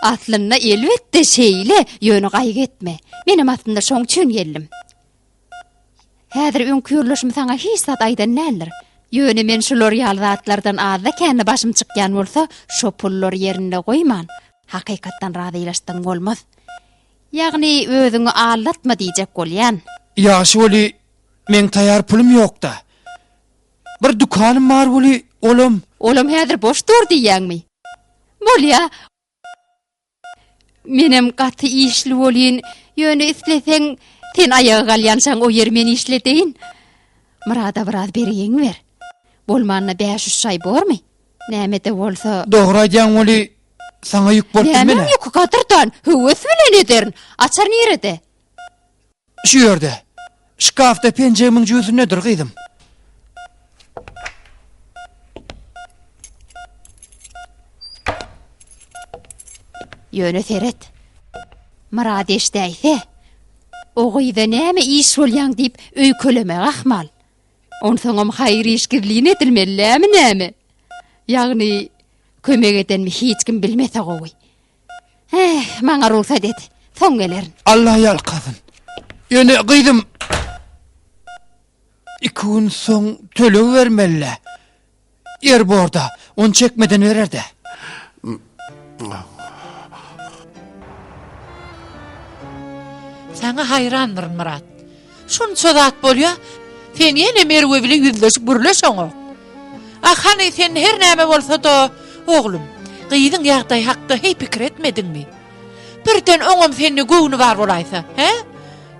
Aslynda elbetde şeýle, ýöne gaýgy etme. Menem aslynda şoň üçin geldim. Häzir öňki ýoldaşym saňa hiç zat aýdan däldir. Ýöne men şular ýaly zatlardan azda-kände başym çykýan bolsa, şo pullary ýerinde goýman, hakykatdan razylaşdygyň bolmaz. Ýagny özüňi aldatma diýjek bolýan. Ýagşy weli, meň taýar pulum ýok-da. Bir dükanym bar weli, olam. Olam häzir boş dur diýýäňmi? Bolýa. Menem gaty işli bolýyn, ýöne isleseň, sen aýaga galýançaň o ýeri men işledeýin. Myrada biraz bergiňi ber. Bolmanda bäş-üç şaý bormy? Näme-de bolsa. Dogry aýdýaň weli, saňa ýük bolup bilmen-ä. Nämäň ýüki gadyrdan, höwes bilen ederin. Açar nirede? Şu ýerde. Şkafda penjegimiň jübüsindedir, gyzym. Ýöne seret. Myrat eşdäýse, o gyza näme iş bolýaň diýip öýkelemegi ahmal. Onsoňam haýyr iş gizlin edilmeli dämi näme? Ýagny kömek edenimi hiç kim bilmese gowy. Eh, maňa rugsat et. Soň gelerin. Allah ýalkasyn. Ýöne gyzym iki gün soň töleg bermeli-dä. Ýer borda, ony çekmeden berer-dä. Saňa haýrandyryn, Myrat. Şunça zat bolýa, sen ýene Merwe bile ýüzleşip gürleşeňok. A hany sen her näme bolsa-da, oglum, gyzyň ýagdaýy hakda heý pikir etmediňmi? Birden oňam sende göwni bar bolaýsa, hä?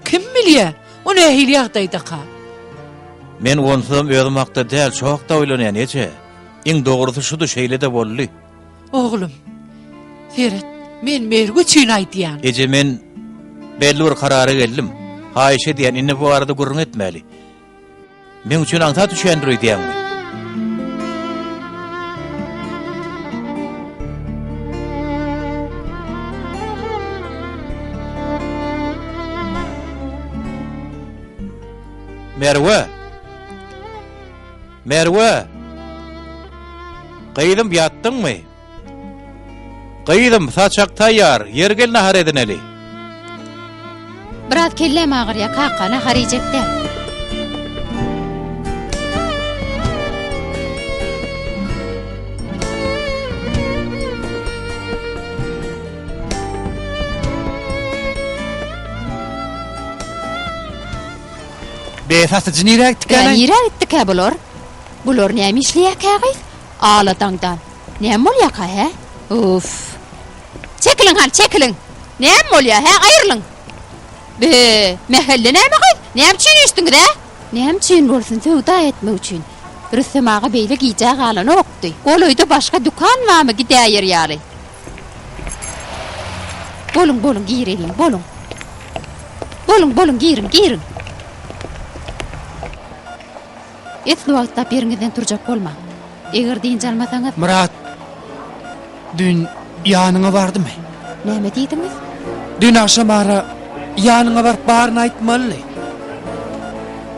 Kim bilýä, o nähili ýagdaýdaka? Men onsuzam özüm hakda däl, şo hakda oýlanýan, eje. Iň dogrusy şudy, şeýle-de boldy. Oglum, seret, men Mergi üçin aýdýan. Eje, men belli bir karara geldim. Haýyş edýän, indi bu barada gürrüň etmäli. Meň üçin aňsat düşýändir öýdýäňmi? Merwe! Merwe! Gyzym, ýatdyňmy? Gyzym, saçak taýýar, ýeri gel nahar edineli. Biraz kelläm agyrýar, kaka, nahar iýjek däl. Be, satyjy nirä gitdikä? Be, nirä gitdikä bular? Bular näme işleýärkä gyz? Ala daňdan. Näme bolýarka, hä? Uff. Çekiliň hany, çekiliň! Näme bolýar, hä, aýrylyň! Be, mähelle näme gyz? Näme üçin üýşdüňiz, hä? Näme üçin bolsun, söwda etmek üçin. Rüstem aga beýle gijä galanokdy. Golaýda başga dükan barmy gidäýer ýaly? Boluň, boluň, gireliň, boluň. Boluň, boluň, giriň, giriň. Esli wagtlap ýeriňizden turjak bolmaň. Eger dynç almasaňyz. Myrat düýn ýanyňa bardymy? Näme diýdiňiz? Düýn agşam ara ýanyňa baryp baryny aýtmalydy.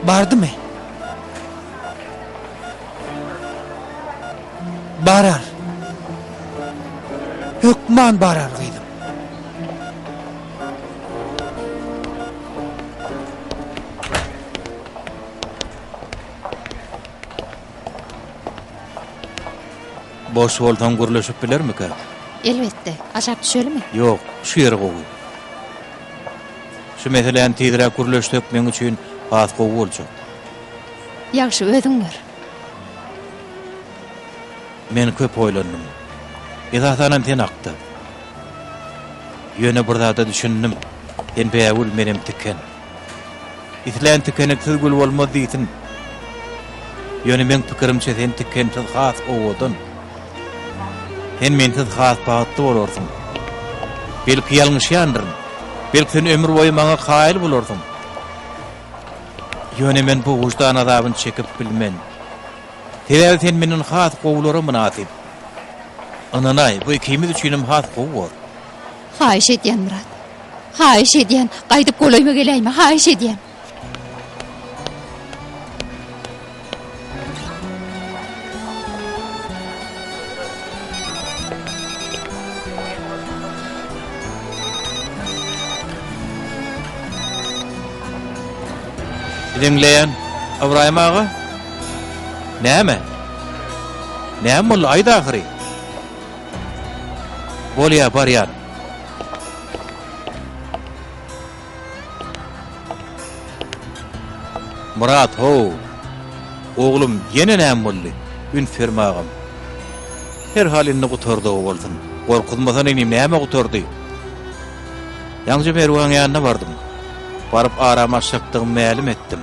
Bardymy? Barar. Hökman barar gyzym. Boş bolsaň gürleşip bilermikäk? Elbetde. Aşak düşelimi? Ýok, şu ýeri gowy. Şu meseläni tizräk gürleşsek meň üçin has gowy boljak. Ýagşy, özüň gör. Men köp oýlandym. Esasanam sen hakda. Ýöne bir zada düşündim. Sen bägül, menem tiken. Islän tikeniksiz gül bolmaz diýsin. Ýöne meň pikirimçe sen tikensiz has owadan. Sen mensiz has bagtly bolarsyň. Belki ýalňyşýandyryn. Belki sen ömür boýy maňa kaýyl bolarsyň. Ýöne men bu wyždan azabyny çekip bilmen. Sebäbi sen menden has gowulara mynasyp. Ynanaý, bu ikimiz üçinem has gowy bor. Haýyş edýän, Myrat. Haýyş edýän, gaýdyp golaýyma geläýme, haýyş edýän. Diňleýän, Ybraýym aga. Näme? Näme boldy, aýt ahyry. Bolýa, barýan. Myrat, how! Oglum, ýene näme boldy? Üns berme agam. Herhal indi gutardygy bolsun. Gorkuzmasana inim, näme gutardy? Ýaňja Merweň ýanyna bardym. Baryp aram açjakdygymy mälim etdim.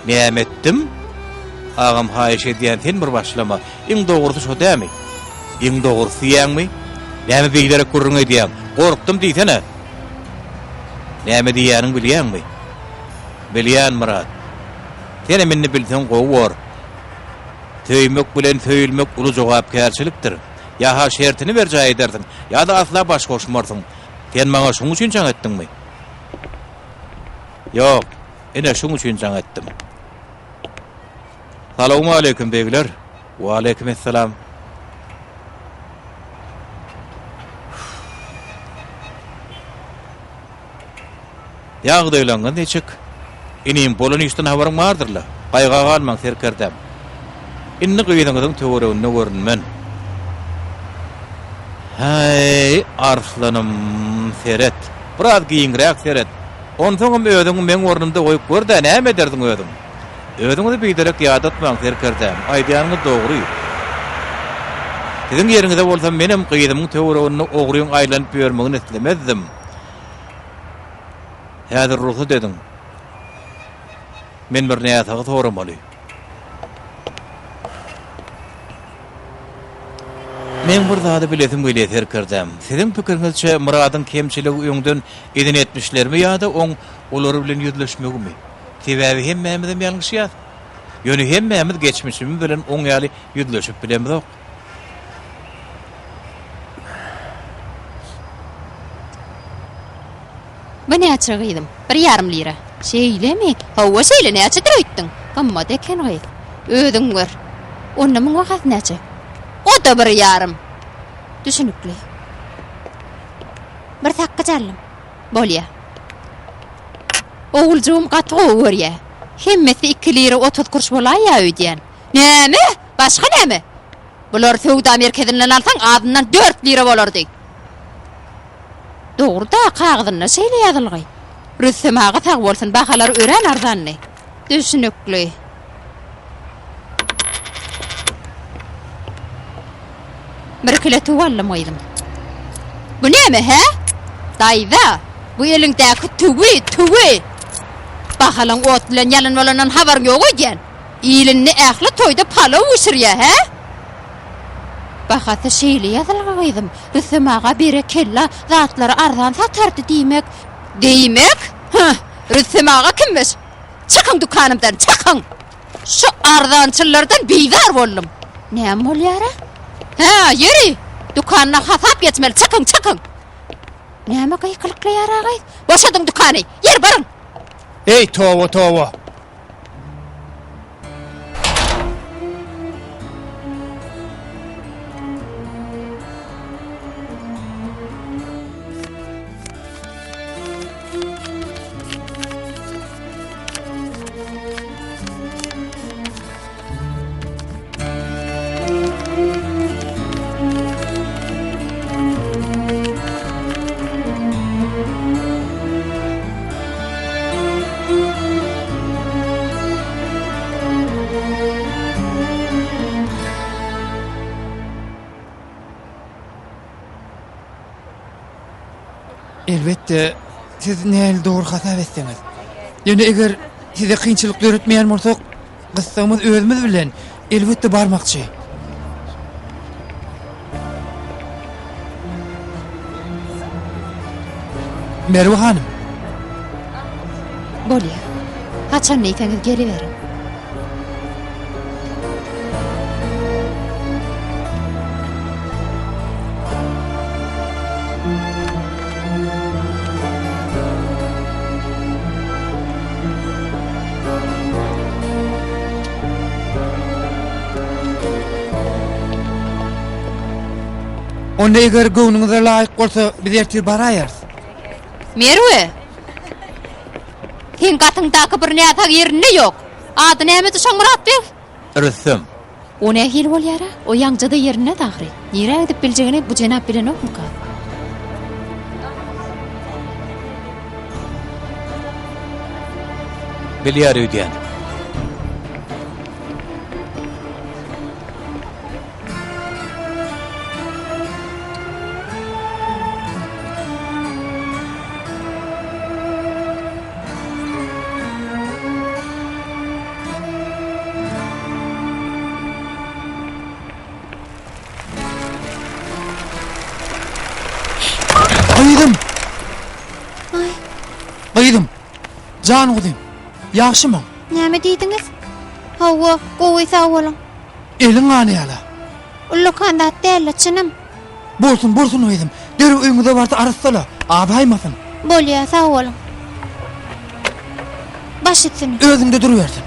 Näme etdim? Agam, haýyş edýän, sen bir başlama. Iň dogrusy şo dämi? Iň dogrusy diýýäňmi? Näme beýlerek gürrüň edýäň? Gorkdum diýsene! Näme diýýäniňi bilýäňmi? Bilýän, Myrat. Senem indi bilseň gowy bor. Söýmek bilen söýülmek uly jogapkärçilikdir. Ýa-ha şertini berjaý edersiň, ýa-da asla baş goşmarsyň. Sen maňa şuň üçin jaň etdiňmi? Ýok, ine şuň üçin jaň etdim. Salowmaleýkim, begler. Waleýkim essalam. Ýagdaýlaryňyz niçik? Inim, bolan işden habaryň bardyr-la? Gaýga galmaň, serkerdäm. Indi gyzyňyzyň töwereginde görünmen. Häý, arslanym, seret. Biraz giňräk seret. Onsoňam özüňi meň ornumda goýup gör-dä, näme ederdiň özüň? Özüňizi biderek ýadatmaň, serkerdäm. Aýdýanyňyz dogry. Siziň ýeriňizde bolsam, menem gyzymyň töwereginde ogryň aýlanyp ýörmegini islemezdim. Häzir rugsat ediň. Men bir näsagy soramaly. Meň bir zady bilesim gelýär, serkerdäm. Siziň pikiriňizçe, Myradyň kemçiligi öňden eden etmişlerimi ýa-da oň olar bilen ýüzleşmegimi? Sebäbi hemmämizem ýalňyşýas. Ýöne hemmämiz geçmişimiz bilen oň ýaly ýüzleşip bilemizok. Bu näçe gyzym? Bir ýarym lira. Şeýlemi? Hawa, şeýle näçedir öýtdüň? Gymmat eken gyz. Özüň gör. Onda muň bahasy näçe? O-da bir ýarym. Düşünikli. Bir sakgyç aldym. Bolýa. Oguljygym gaty gowy görýä. Hemmesi iki lira 30 kuruş bolaýýa öýdýän. Näme? Başga näme? Bulary söwda merkezinden alsaň azyndan dört lira bolardy. Dogry-da, kagyzynda şeýle ýazylgy. Rüstem aga sag bolsun, bahalary örän arzandy. Düşnükli. Bir kile tüwi aldym gyzym. Bu näme, hä? Daýza, bu eliňdäki tüwi, tüwi! Bahalaň ot bilen ýalyn bolandan habaryň ýok öýdýän. Il indi ähli toýda palaw bişirýär, hä? Bahasy şeýle ýazylgy gyzym. Rüstem aga berekella, zatlary arzan satardy diýmek. Diýmek? Hah, Rüstem aga kimmiş? Çykyň dükanymdan, çykyň! Şu arzançyllardan bizar boldum. Näme bolýar-a? Hä, ýeri, dükanda hasap geçmeli, çykyň, çykyň! Näme gykylyklaýar-a gyz? Boşadyň dükany, ýeri baryň! Eý, toba, toba! Elbetde, siz nähili dogry hasap etseňiz. Ýöne eger size kynçylyk döretmeýän bolsak, gyssagymyz özümiz bilen, elbetde barmakçy. Merwe hanym. Bolýar. Haçan diýseňiz geliberiň. Onda eger göwnüňize laýyk bolsa, biz ertir baraýarys. Merwe! Seň gatyňdaky bir näsag ýerinde ýok. Ady nämedi şoň Myrat beg? Rüstem. O nähili bolýar-a? O ýaňja-da ýerindedi ahyry. Nirä gidip biljegini bu jenap bilenokmyka? Bilýär öýdýän. Gyzym! Gyzym! Jan guzym! Ýagşymyň? Näme diýdiňiz? Hawa, gowy, sag boluň. Eliň gany ýala. Ullakan zat däl-le, çynym. Bolsun, bolsun gyzym. Derrew öýüňize bar-da arassala. Azaýmasyn. Bolýa, sag boluň. Baş üstüne. Özüňde durubersin.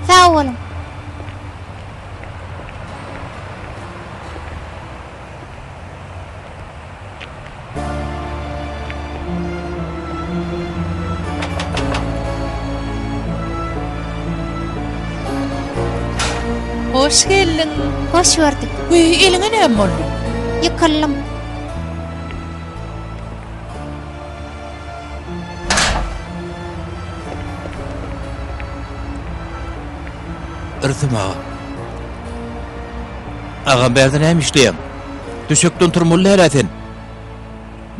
Sag boluň. Hoş geldiň. Hoş gördük. Wiý, eliňe näme boldy? Ýykyldym. Rüstem aga. Agam bärde näme işleýäň? Düşekden turmaly däl-ä sen.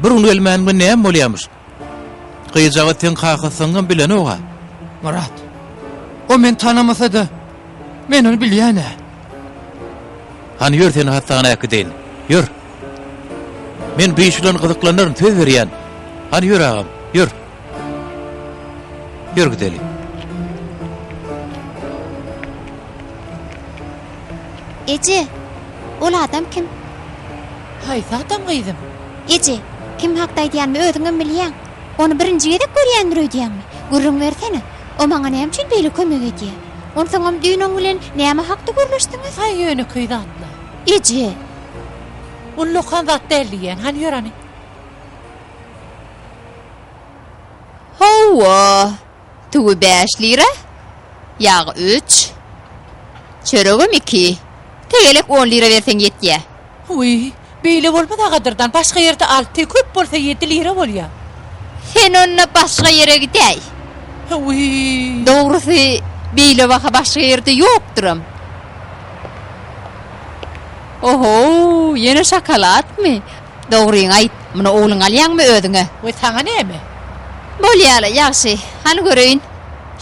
Bir gün gelmänimde näme bolýamyş? Gyzjagaz seň kakasyňam bilenok-a. Myrat. O meni tanamasa-da, men ony bilýän-ä. Hany ýör seni hassahana äkideýin. Ýör. Men bu iş bilen gyzyklanaryn, söz berýän. Hany ýör agam, ýör. Ýör gideli. Eje, ol adam kim? Haýsy adam gyzym? Eje, kim hakda aýdýanymy özüňem bilýäň. Ony birinji gezek görýändir öýdýäňmi? Gürrüň bersene, o maňa näme üçin beýle kömek edýär? Onsoňam düýn oň bilen näme hakda gürleşdiňiz? Haý, ýönekeý zatlar. Eje! Ullakan zat däl diýýän. Hany ýör hany. Hawa, tüwi bäş lira, ýag üç, çöregem iki. Tegelek on lira berseň ýetýä. Wiý, beýle bolmaz-a gadyrdan, başga ýerde alty, köp bolsa ýedi lira bolýa. Sen onda başga ýere gidäý. Wiý. Dogrusy, beýle baha başga ýerde ýokduram. Oho, ýene şokoladmy? Dogryňy aýt, muny ogluňa alýaňmy özüňe? We saňa näme? Bolýa-la, ýagşy. Hany göreýin.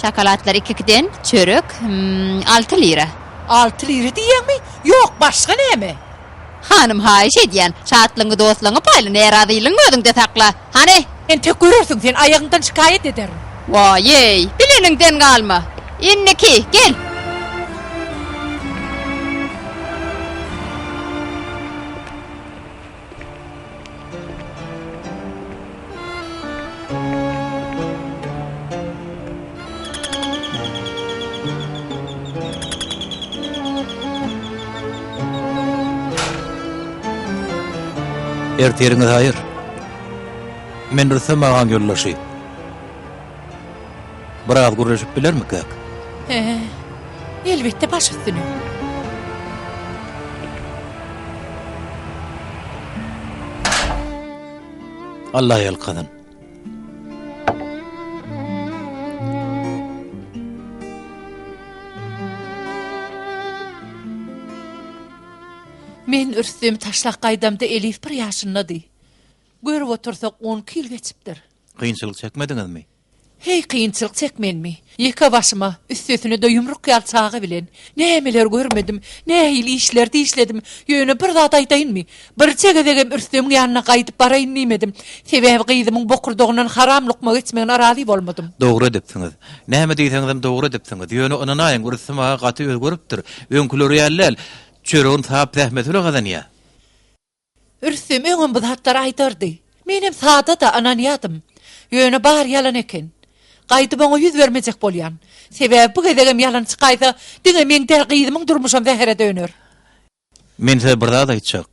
Şokoladlar iki-ikiden, çörek, hüm, alty lira. Alty lira diýýäňmi? Ýok, başga näme? Hanym, haýyş edýän, şatlygyňy dostlaryňa paýla, närazylygyňy özüňde sakla. Hany? Entek görersiň sen, aýagyňdan şikaýat ederin. Waý-eý, bileniňden galma. Indiki, gel! Ertiriňiz haýyr. Men Rüstem agaň ýoldaşy. Biraz gürleşip bilermikäk? He, elbetde baş üstüne. Allah ýalkasyn. Men Rüstemi taşlap gaýdamda Elif bir ýaşyndady. Görüp otursak on iki ýyl geçipdir. Kynçylyk çekmediňizmi? Heý, kynçylyk çekmenmi? Ýeke başyma, üstesine-de ýumruk ýaly çaga bilen. Nämeler görmedim, nähili işlerde işledim. Ýöne bir zat aýdaýynmy? Birje gezegem Rüstemiň ýanyna gaýdyp baraýyn diýmedim. Sebäbi gyzymyň bokurdagyndan haram lukma geçmegine razy bolmadym. Dogry edipsiňiz. Näme diýseňizem dogry edipsiňiz. Ýöne ynanaýyň, Rüstem aga gaty özgeripdir. Öňküleri ýaly däl. Çöregini sap zähmeti bilen gazanýar. Rüstem öňem bu zatlary aýdardy. Menem sada-da, ynanýadym. Ýöne bary ýalan eken. Gaýdyp oňa ýüz bermejek bolýan. Sebäbi bu gezegem ýalan çykaýsa, diňe meň däl, gyzymyň durmuşam zähere döner. Men size bir zat aýtjak.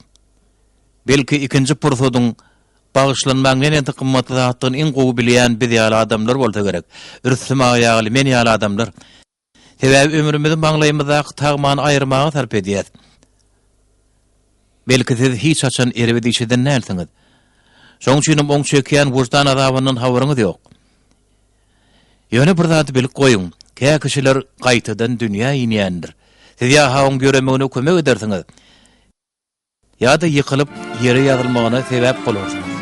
Belki ikinji pursadyň bagyşlanmagyň neneňsi gymmatly zatdygyny iň gowy bilýän biz ýaly adamlar bolsa gerek. Rüstem aga ýaly, men ýaly adamlar. Sebäbi ömrümizi maňlaýymyzdaky tagmany aýyrmaga sarp edýäs. Belki siz hiç haçan erbet iş eden dälsiňiz. Şoň üçinem oň çekýän wyždan azabyndan habaryňyz ýok. Ýöne bir zady bilip goýuň, kä kişiler gaýtadan dünýä inýändir. Siz ýa-ha oň ýöremegine kömek edersiňiz, Ýa-da ýykylyp, ýere ýazylmagyna sebäp bolarsyňyz.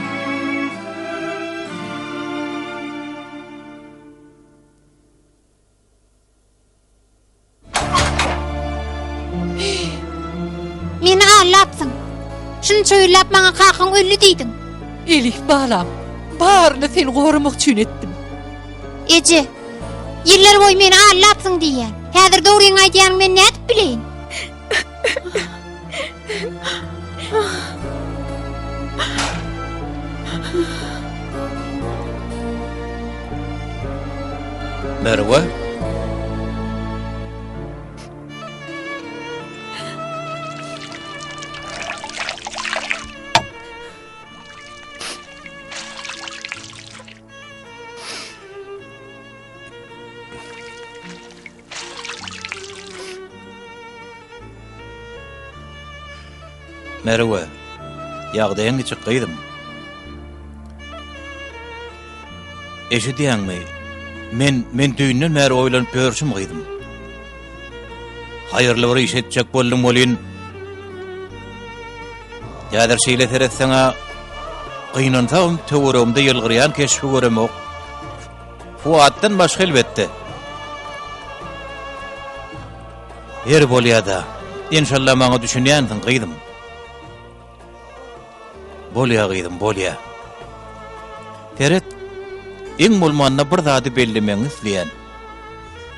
Meni aldapsyň. Şunça ýyllap maňa kakaň öldi diýdiň. Elif balam, baryny seni goramak üçin etdim. Eje. Ýyllar boýy meni aldapsyň diýýän. Häzir dogryňy aýdýanyňy men nädip bileýin? Merwe? Merwe, ýagdaýyň niçik gyzym? Eşidýäňmi? Men, men düýnden bäri oýlanyp ýörşüm gyzym. Haýyrly bir iş etjek boldum welin, häzir şeýle seretseň-ä, gynansagam töweregimde ýylgyrýan keşbi göremok. Fuatdan başga elbetde. Ýeri bolýa-da. Enşalla maňa düşünýänsiň, gyzym. Bolýa, gyzym, bolýa. Seret, iň bolmanda bir zady bellemegiňi isleýän.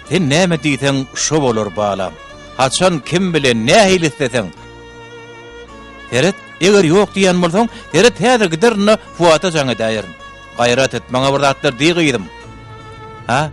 Sen näme diýseň, şo bolar, balam. Haçan, kim bilen, nähili isleseň. Seret, eger ýok diýýän bolsaň, seret häzir giderin-de Fuata jaň edäýerin. Gaýrat et, maňa bir zatlar diý gyzym. Ha?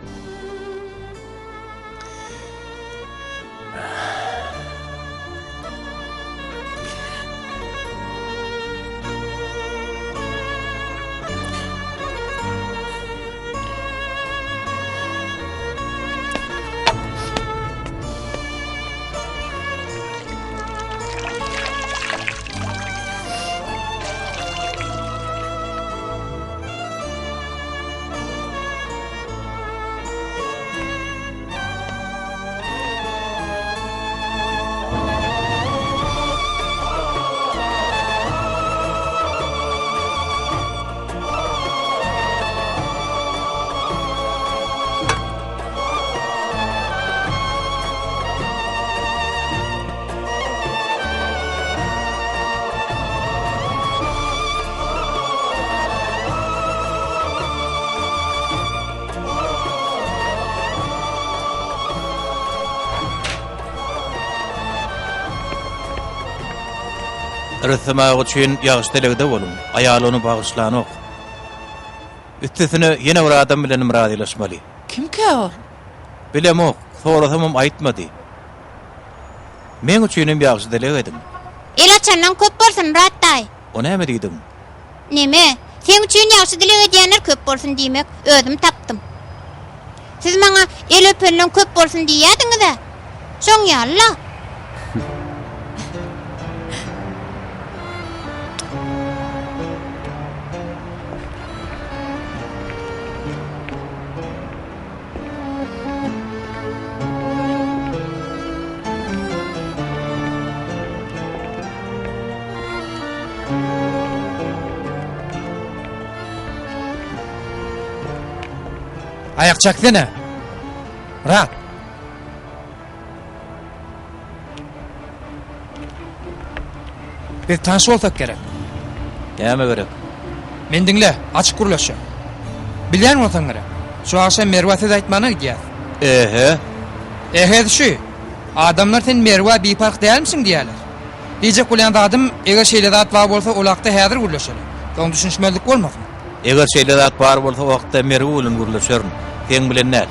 Rüstem aga üçin ýagşy dilegde boluň. Aýaly ony bagyşlanok. Üstesine ýene bir adam bilenem razylaşmaly. Kimkä ol? Bilemok, sorasamam aýtmady. Meň üçinem ýagşy dileg ediň. El açanlaň köp bolsun, Myrat daýy. O näme diýdigiň? Neme, seň üçin ýagşy dileg edýänler köp bolsun diýmek, özüm tapdym. Siz maňa el öpenleň köp bolsun diýýädiňiz-ä. Şoň ýaly-la. Aýak çeksene. Myrat. Biz tanyş bolsak gerek. Näme gerek? Meni diňle, açyk gürleşjek. Bilýän bolsaň gerek. Şu agşam Merwa söz aýtmana gidýäs. Ehe. Ehesi şu. Adamlar sen Merwa biparh dälmisiň diýýärler. Diýjek bolýan zadym, eger şeýle zat bar bolsa ol hakda häzir gürleşeli. Soň düşünişmezlik bolmasyn. Eger şeýle zat bar bolsa o hakda Merw bilen gürleşerin. Seň bilen däl.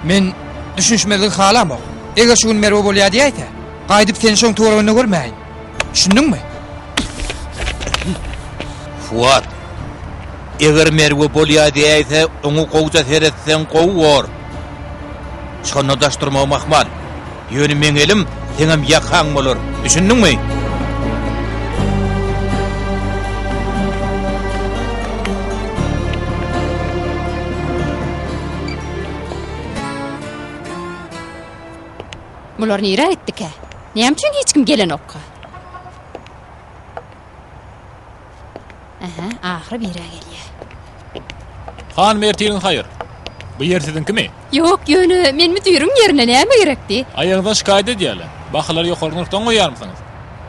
Men düşünişmezligi halamok. Eger şu gün Merwe bolýa diýäýse, gaýdyp seni şoň töwereginde görmäýin. Düşündiňmi? Fuat, eger Merwe bolýa diýäýse, oňa gowja seretseň gowy bor. Şonda daş durmagym ahmal. Ýöne meň elim seňem ýakaň bolar. Düşündiňmi? Bular nirä gitdikä? Näme üçin hiç kim gelenokka? Aha, ahyry birä gelýär. Hanym ertiriň haýyr. Bu ýer siziňkimi? Ýok, ýöne men müdiriň ýerine näme gerekdi? Aýagyňyzdan şikaýat edýärler. Bahalary ýokary nyrhdan goýýarmysyňyz?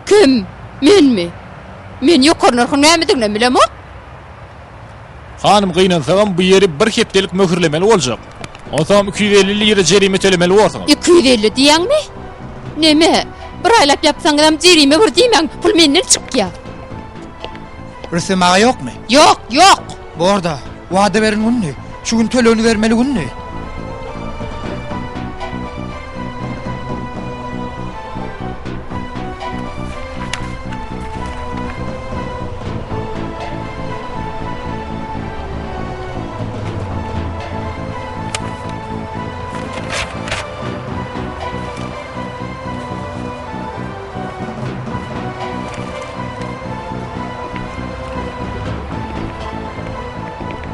Kim? Menmi? Men ýokary nyrhyň nämediginem bilemok. Hanym gynansagam bu ýeri bir hepdelik möhürlemeli boljak. Onsoňam 250 lira jerime tölemeli borsuňyz. 250 diýýäňmi? Neme, bir aýlap ýapsaňyzam jerime bir diýmäň, pul menden çykýar. Rüstem aga ýokmy? Ýok, ýok. Borda, wada beren gündi. Şu gün tölegini bermeli gündi.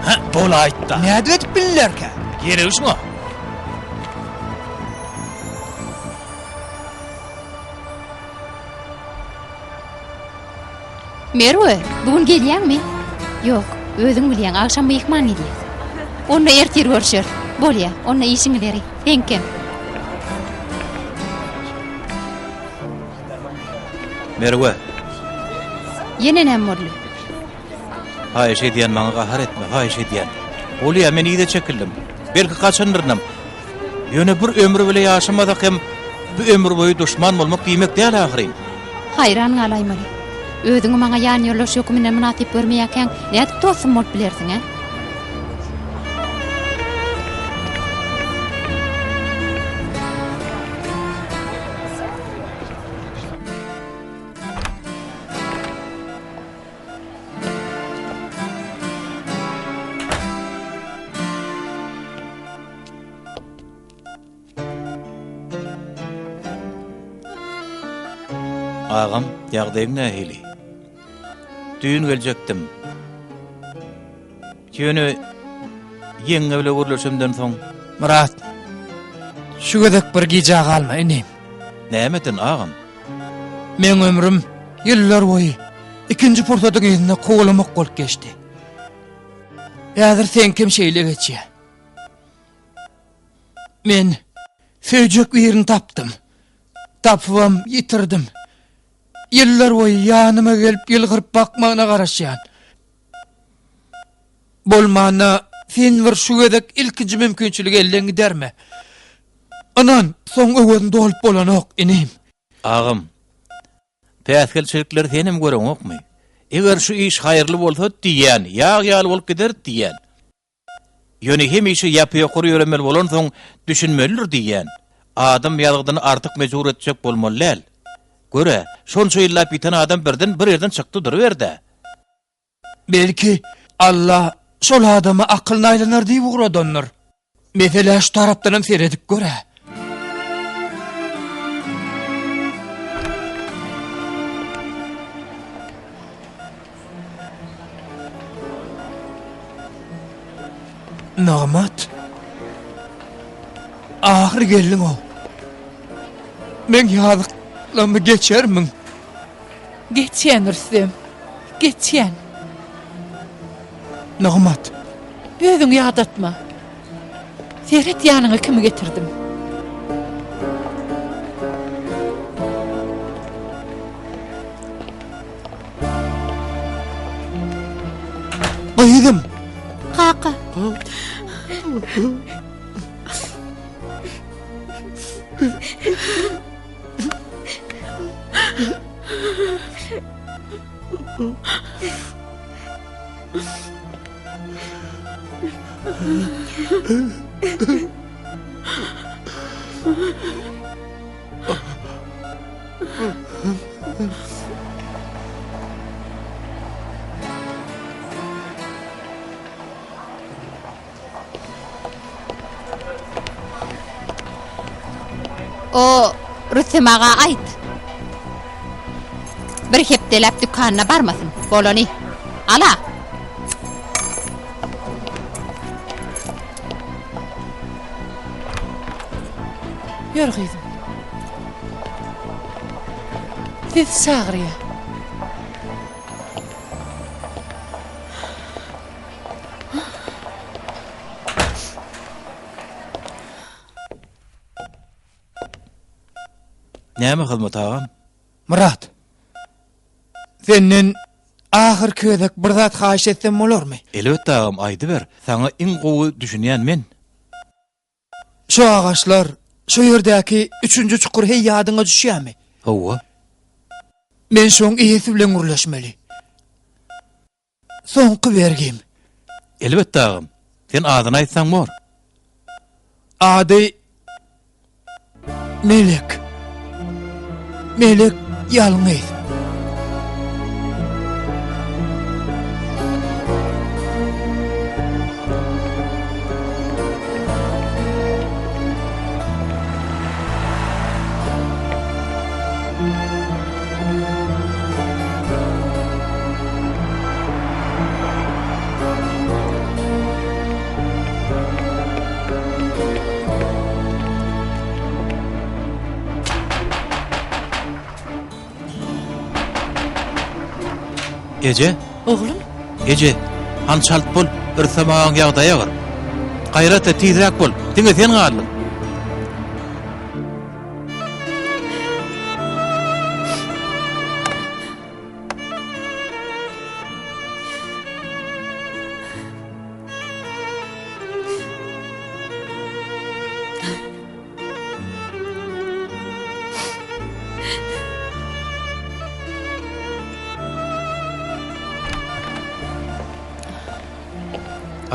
Hä, bolaýtda. Nädip edip bildilerkä? Geregi şuňa. Merwe, bu gün gelýäňmi? Ýok, özüň bilýäň, agşam myhman gelýär. Onda ertir görşeris. Bolýa, onda işiň ileri. Seňkem. Merwe. Ýene näme boldy? Haýyş edýän maňa gahar etme, haýyş edýän. Bolýa, men yza çekildim. Belki gaçandyrynam. Ýöne bir ömür bile ýaşamasak hem bu ömür boýy duşman bolmak diýmek däl ahyryn. Haýran galaýmaly. Özüňi maňa ýanýoldaş höküminde mynasyp görmeýärkäň, nädip dostum bolup bilersiň, ä? Agam, ýagdaýyň nähili? Düýn geljekdim. Ýöne ýeňňe bile gürleşemden soň. Myrat, şu gezek bir gijä galma, inim. Nämeden, agam? Meň ömrüm ýyllar boýy ikinji pursadyň yzynda kowalamak bolup geçdi. Häzir seňkem şeýle geçýär. Men söýjek birini tapdym. Tapybam ýitirdim. Ýyllar boýy ýanyma gelip ýylgyryp bakmagyna garaşýan. Bolmanda sen bir şu gezek ilkinji mümkinçiligi elden giderme. Ynan, soň öwezini dolup bolanok, inim. Agam, päsgelçilikleri senem göreňokmy? Eger şu iş haýyrly bolsa diýýän, ýag ýaly bolup gider diýýän. Ýöne hemişe ýapy-ýokary ýöremeli bolansoň düşünmelidir diýýän. Adam ýazgydyny artyk mejbur etjek bolmaly däl. Gör-ä, şonça ýyllap ýiten adam birden bir ýerden çykdy duruberdi-ä. Belki, Alla şol adama akylyny aýlanar diýip ugradandyr. Meselä şu tarapdanam seredip gör-ä. Nygmat. Ahyry geldiň-ow. Meň ýazyklamy geçermiň? Geçýän Rüstem. Geçýän. Nygmat. Özüňi ýadatma. Seret ýanyňa kimi getirdim. Gyzym. Kaka. O Rüstem aga aýt. Bir hepdeläp dükanyna barmasyn. Bolany. Ala. Ýör gyzym. Sizi çagyrýar. Näme hyzmat agam? Myrat. Senden ahyrky gezek bir zat haýyş etsem bolarmy? Elbetde agam aýdyber. Saňa iň gowy düşünýän men. Şu agaçlar, şu ýerdäki üçünji çukur heý ýadyňa düşýärmi? Hawa. Men şoň eýesi bilen gürleşmeli. Soňky bergim. Elbetde agam. Sen adyny aýtsaň bor. Ady Melek. Melek ýalňyz. Eje? Oglum? Eje, han çalt bol, Rüstem agaň ýagdaýy agyr. Gaýrat et, tizräk bol, diňe sen galdyň.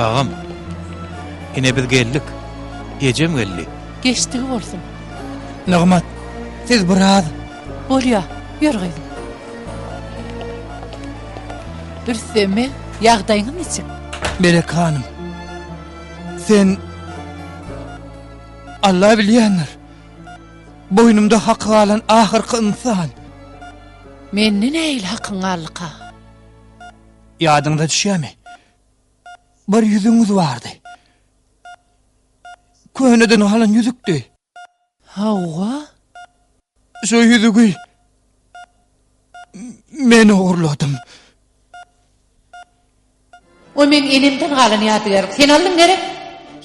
Agam, ine biz geldik. Ejem geldi. Geçdigi bolsun. Nygmat, siz biraz. Bolýa, ýör gyzym. Rüstem beg, ýagdaýyňyz niçik? Melek hanym, sen Alla bilýändir. Boýnumda haky galan ahyrky ynsan. Mende nähili hakyň galdyka? Ýadyňyza düşýärmi? Bir ýüzügiňiz bardy. Köneden galan ýüzükdi. Hawa. Şo ýüzügi men ogurladym. O meň enemden galan ýadygärlik. Sen aldyň gerek?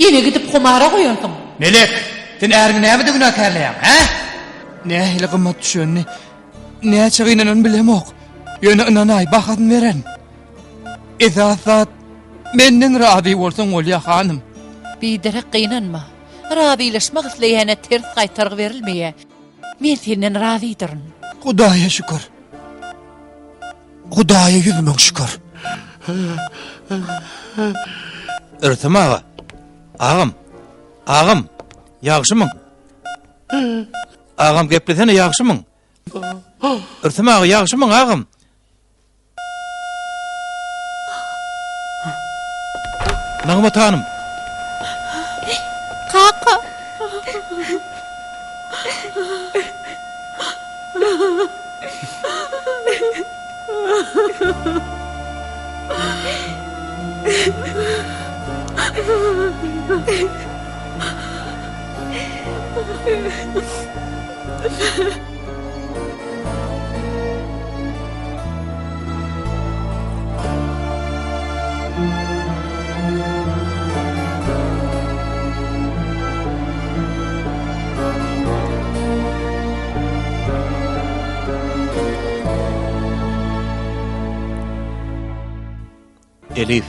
Ýene gidip humara goýansyň. Melek, sen äriňi nämede günäkärleýäň, hä? Nähili gymmat düşenini, näçe gynananymy bilemok. Ýöne ynanaý, bahasyny bererin. Esasy zat, menden razy bolsaň bolýa, hanym. Biderek gynanma. Razylaşmak isleýäne ters gaýtargy berilmeýär. Men senden razydyryn. Hudaýa şükür. Hudaýa 100000 şükür. Rüstem aga. Agam. Agam. Ýagşymyň? Agam geplesene ýagşymyň? Rüstem aga ýagşymyň agam? Nagmat hanym. Kaka. Elif.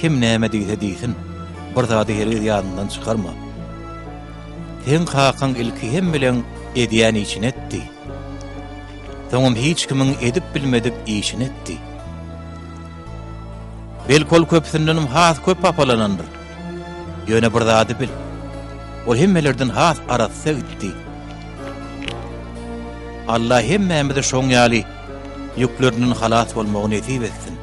Kim näme diýse diýsin, bir zady hergiz ýadyňdan çykarma. Seň kakaň ilki hemmeleň edýän işini etdi. Soňam hiç kimiň edip bilmedik işini etdi. Belki ol köpüsindenem has köp hapalanandyr. Ýöne bir zady bil. Ol hemmelerden has arassa gitdi. Allah hemmämize şoň ýaly ýüklerinden halas bolmagy nesip etsin.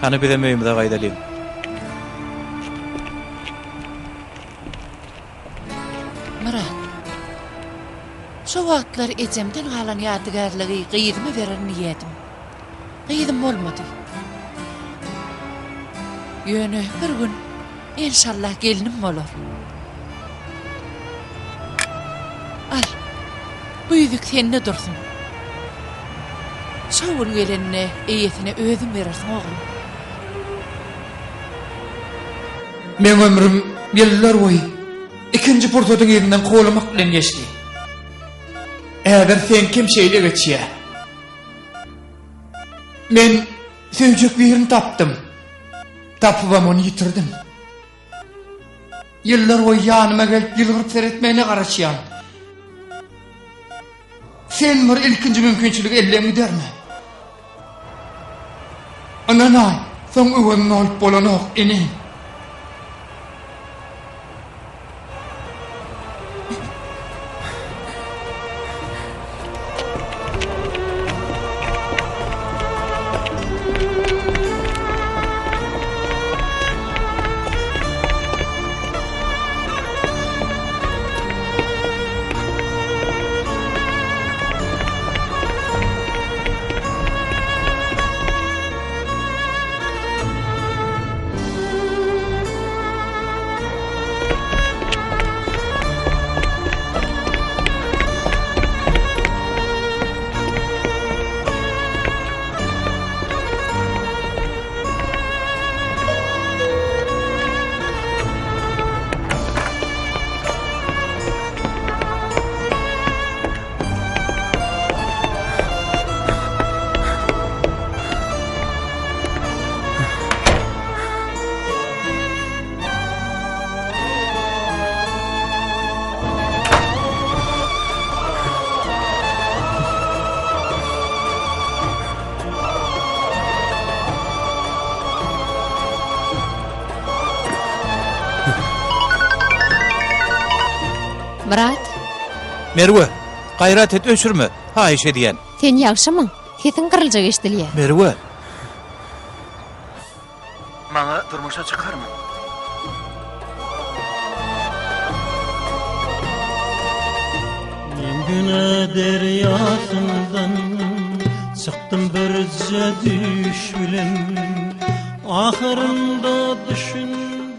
Hany bizem öýümize gaýdalyň. Myrat. Şo wagtlar ejemden galan ýadygärligi gyzyma bererin diýýädim. Gyzym bolmady. Ýöne bir gün enşallah gelnim bolar. Al, bu ýüzük sende dursun. Şo gün gelende eýesine özüň berersiň oglum. Meň ömrüm ýyllar boýy ikinji pursatyň yzyndan kowalamak bilen geçdi. Häzir seňkem şeýle geçýär. Men söýjek birini tapdym. Tapybam ony ýitirdim. Ýyllar boýy ýanyma gelip ýylgyryp seretmegine garaşýan. Sen bir ilkinji mümkinçiligi elden giderme. Ynanaý, soň öwezini dolup bolanok, inim. Myrat. Merwe, gaýrat et öçürme, haýyş edýän. Sen ýagşymyň? Sesiň gyryljak eşidilýär. Merwe. Maňa durmuşa çykarmyň? Men güne derýasyndan çykdym birje düýş bilen Ahyrynda düşündim.